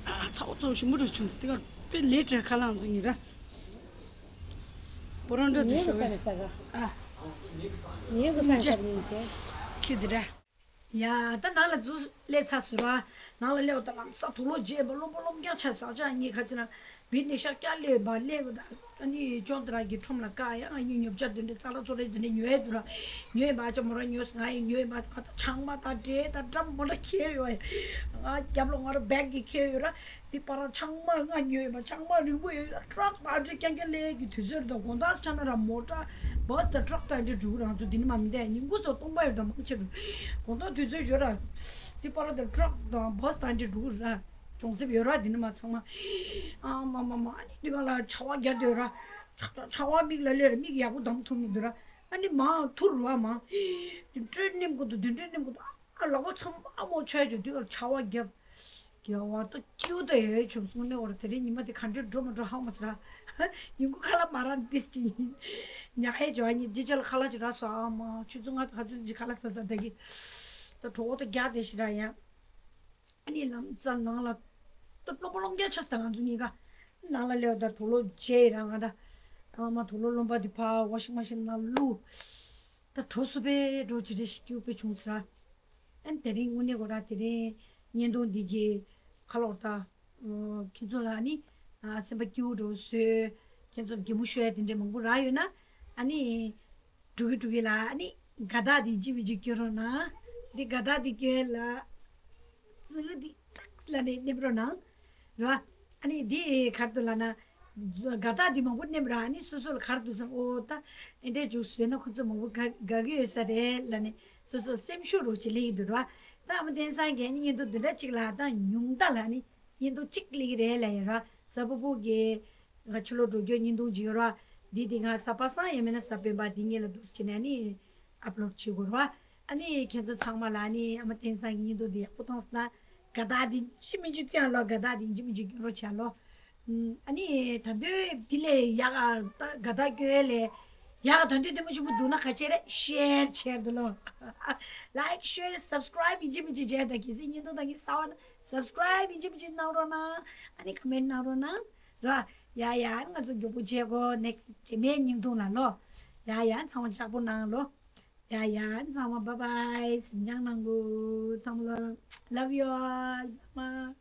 ཨ་ཚའོ་ཚའོ་ཞིམ་པོ་རུ་བྱུང་སི་དེ་ག་དཔེ་ལས་བྲེལ་ཁ་ལང་ཚུལ་ནི་ར། པོ་རོན་ཏོ་དུ་ངའི་ཤོ་གི་ས་རེད་ས་ག་ཨ། ངའི་གི་ས་རེད་ས་རེད་ཡིན་ཅེ། ཁྱི་དེ་ར། ཡ་ད་ནང་ལ་འཛུལ་སླེབས་ཚར་སོང་ར། ནང་ལ་སླེབས་པ་ད་ལམ་སང་དུག་ལོག་བརྗེས་པ་རློན་པ་རློན་རྒྱག་ཆ་ཟག་ཆ་གཉིས་ཁ་ཚུན་ན་བི་ནི་ཤག་སྐྱ་སླེབས་པ་སླེབས་པ་ད་ཨ་ནི་ཅོང་དེ་ར་གི་ཁྲོམ་ལ་བཀག་ཡ་ང་གཉིས་ཉོ་ཆ་དེ་འདྲ་ཙག་ལ་ཙོག་ལ་དེ་འདྲ་ཉོ་ཡ་དུ་ར། ཉོ་ཡ་མ་ཅོ་མོ་ར་ཉོས་ང་ཡི་ཉོ་ཡ་མ་ང་ད་ཆང་མ་ད་འབྲས་ད་འགྲམ་མོ་འདྲ་ཁྱེར་ཡོད་ཡ། ང་རྒྱབ་ལོགས་ང་ར་བེག་གི་ཁྱེར་ཡོད་ར། འདི་པར་ཆང་མ་ང་ཉོས་ཡོད་པ་ཆང་མ་རིང་པོ་ཡོད་ཡོད་ཊ་རག་དང་འདྲེ་རྐྱང་རྐྱང་ལས་ཀྱི་དུས་ཚོད་དང་དགོང་དག་ཆ་ན་ར་མོ་ཊ་བྷ་སི་དང་ཊ་རག་དང་འདྲེ་འགྲོ་གི་རང་ཚོ་འདི་ནི་མ་མི་འདས་ཉིན་གུང་སོགས་སྟོང་པ་ཡོད་དང་མང་ཆེ་རུ་དགོང་དག་དུས་ཚོད་ཡོད་ར། འདི་པར་དང་ཊ་རག་དང་བྷ་སི་དང་འདྲེ་འགྲོ་གི་ར་གྱོང་གསེབ་ཡོད་ར་འདི་ནི་མ་ཚང་མ། ཨ་མ་མ་མ་ཨ་ནི་འདི་ག་ལ་ཆར་པ་རྒྱག་སྡོད་ར། ཆར་པ་མིག་ལ་སླེབས་ར་མིག་ཡག་པོ་བསྡམ་ཐུབ་མི་འདུག་ར། ཨ་ནི་མ་ཐུར་ར་མ། དུད་འགྲོའི་ནེམ་དགོས་འདུག་དུད་འགྲོའི་ནེམ་དགོས་འདུག་ཨ་ལག་པ་ཚང་མ་མོ་ཆོད་བྱུང་དུས་ལ་ཆར་པ་བརྒྱབ། རྒྱལ་བ་ད་སྐྱིད་པོ་ད་ཡོད་བྱུང་སོང་ནས་འོ་ར་དེ་རིང་ཉི་མ་དེ་ག་འདྲ་འགྲོ་མ་འགྲོ་ཧ་མ་སི་ར། ཉིན་གུང་ཁ་ལག་མ་རག་ཏིས་ཅི་ཡིན། ཉག་ཧེ་ཇོ་ཨ་ཉི་ཅི་ཅ་ལ་ཁ་ལག་ཅི་རག་སོ་ཨ་མ་ཆུ་ཚོད་ལྔ་ག་ཚོད་ཅི་ཁ་ལག་ཟ་ཟ་ད་གི། ད་གྲོགས་པོ་ད་རྒྱག་དེ་ཤི་ར་ཡ། ཨ་ནི་ལམ་སང་ནང་ལ་ད་རློན་པ་རློན་རྒྱག་ཆ་ད་ང་ཚོ་གཉིས་ཀ། ནང་ལ་སླེབས་ད་དུག་ལོག་བརྗེས་ར་ང་ད། ཨ་མ་དུག་ལོག་རློན་པ་དེ་ཕར་ཝ་ཤིང་མ་ཤིན་ནང་བླུགས། ད་གྲོ་སུ་པའི་འགྲོ་ཅི་རེ་ཞིག་སྐྱུག་པའི་བྱུང་ཟེར། ཨ་ནི་དེ་རིང་དངོས་གནས་གོ་ར་དེ་རིང་བརྙན་ཐུང་འདི་གི་ཁ་ལོག་ད། ཁྱེད་ཚོ་ལ་ནི་སེམས་པ་སྐྱིད་པོ་འགྲོ་བཟོས། ཁྱེད་ཚོ་ལ་གད་མོ་ཤོར་ཡ་དེ་འདྲ་མང་པོ་རག་ཡོད་ན། ཨ་ནི། འགྲོ་གི་འགྲོ་གི་ལ་ཨ་ནི་དགའ་རྟགས་འདི་ཅི་བི་ཅི་སྐྱོན་རོགས་གནང་། འདི་དགའ་རྟགས་འདི་སྐྱོན་ལ། ཙི་གུ་འདི་ཏག་ལ་ནས་སླེབས་རོགས་གནང་། ར། ཨ་ནི་འདི་གར་དུ་ལ་ན། དགའ་རྟགས་འདི་མང་པོ་སླེབས་ར་ཨ་ནི་སོ་སོ་ལ་གར་དུ་སོང་ཨོ་ད། ཨེ་འདྲས་འཇུག་བཟོས་ན་ཁོ་ཚོ་མང་པོ་དགའ་དགའ་གི་ཡོད་ས་རེད་ལ་ནི་སོ་སོ་སེམས་ཤུགས་རོགས་ཅི་ལེགས་འདུག་ར། ད་ཨ་མ་བསྟན་སང་གི་ཨ་ནི་བརྙན་ཐུང་བདུན་ཕྲག་གཅིག་ལ་ད་ཉུང་མཐའ་ལ་ནི། བརྙན་ཐུང་གཅིག་སླེབས་ཀྱི་རེད་ལབ་ཡོད་ར། གཟའ་ཕུར་བུ་གི། ང་ཕྱི་ལོགས་འགྲོ་རྒྱུ་བརྙན་ཐུང་ཅིག་ཡོད་ར། འདི་དེ་ང་གཟའ་པ་སངས་ཡང་མིན་ན་གཟའ་སྤེན་པ་འདི་གཉིས་ལ་འདུག་སེ་བྱས་ནས་ནི། ཨབ་ལོཌ་བྱེད་དགོས་ར། ཨ་ནི་ཁྱེད་ཚོ་ཚང་མ་ལ་ནི་ཨ་མ་བསྟན་སང་གི་བརྙན་ཐུང་འདི་ཡག་པོ་མཐོང་སོང་ན། དགའ་རྟགས་འདི་ཅི་མི་ཅི་སྐྱོན་ལོ་དགའ་རྟགས་འདི་ཅི་མི་ཅི་སྐྱོན་རོགས་བྱས་ལོ། ཨ་ནི་ད་དུང་དེ་ལས་ཡག་ག་དགའ་རྟགས་སྐྱོན་ལས། ཡག་ག་ད་དུང་དེ་མོ་ཆུང་པོ་འདུག་ན་ག་བྱེད་རེད་ཤེར་བྱེད་དུ་ལོ། ལའིཀ་ཤེར་སབ་སི་ཀ་རའིབ་ཡིན་གཅིག་མིན་གཅིག་བྱས་ད་གལ་སྲིད་བརྙན་ཐུང་ད་གིན་གསར་པ་ན་སབ་སི་ཀ་རའིབ་ཡིན་གཅིག་མིན་གཅིག་གནང་རོགས་གནང་། ཨ་ནི་ཀ་མེན་ཊི་གནང་རོགས་གནང་། ར། ཡ་ཡ་ང་ཚོ་མགྱོགས་པོ་མཇལ་གོ་ནེག་སི་རྗེས་མའི་བརྙན་ཐུང་ལ་ལོ། ཡ་ཡ་ཚང་མ་ལྕགས་པོ་གནང་ལོ། ཡ་ཡ་ཚང་མ་བྷའི་བྷའི་གཟིམ་འཇག་གནང་གོ་ཚང་མ་ལོ། Love you all ཚང་མ།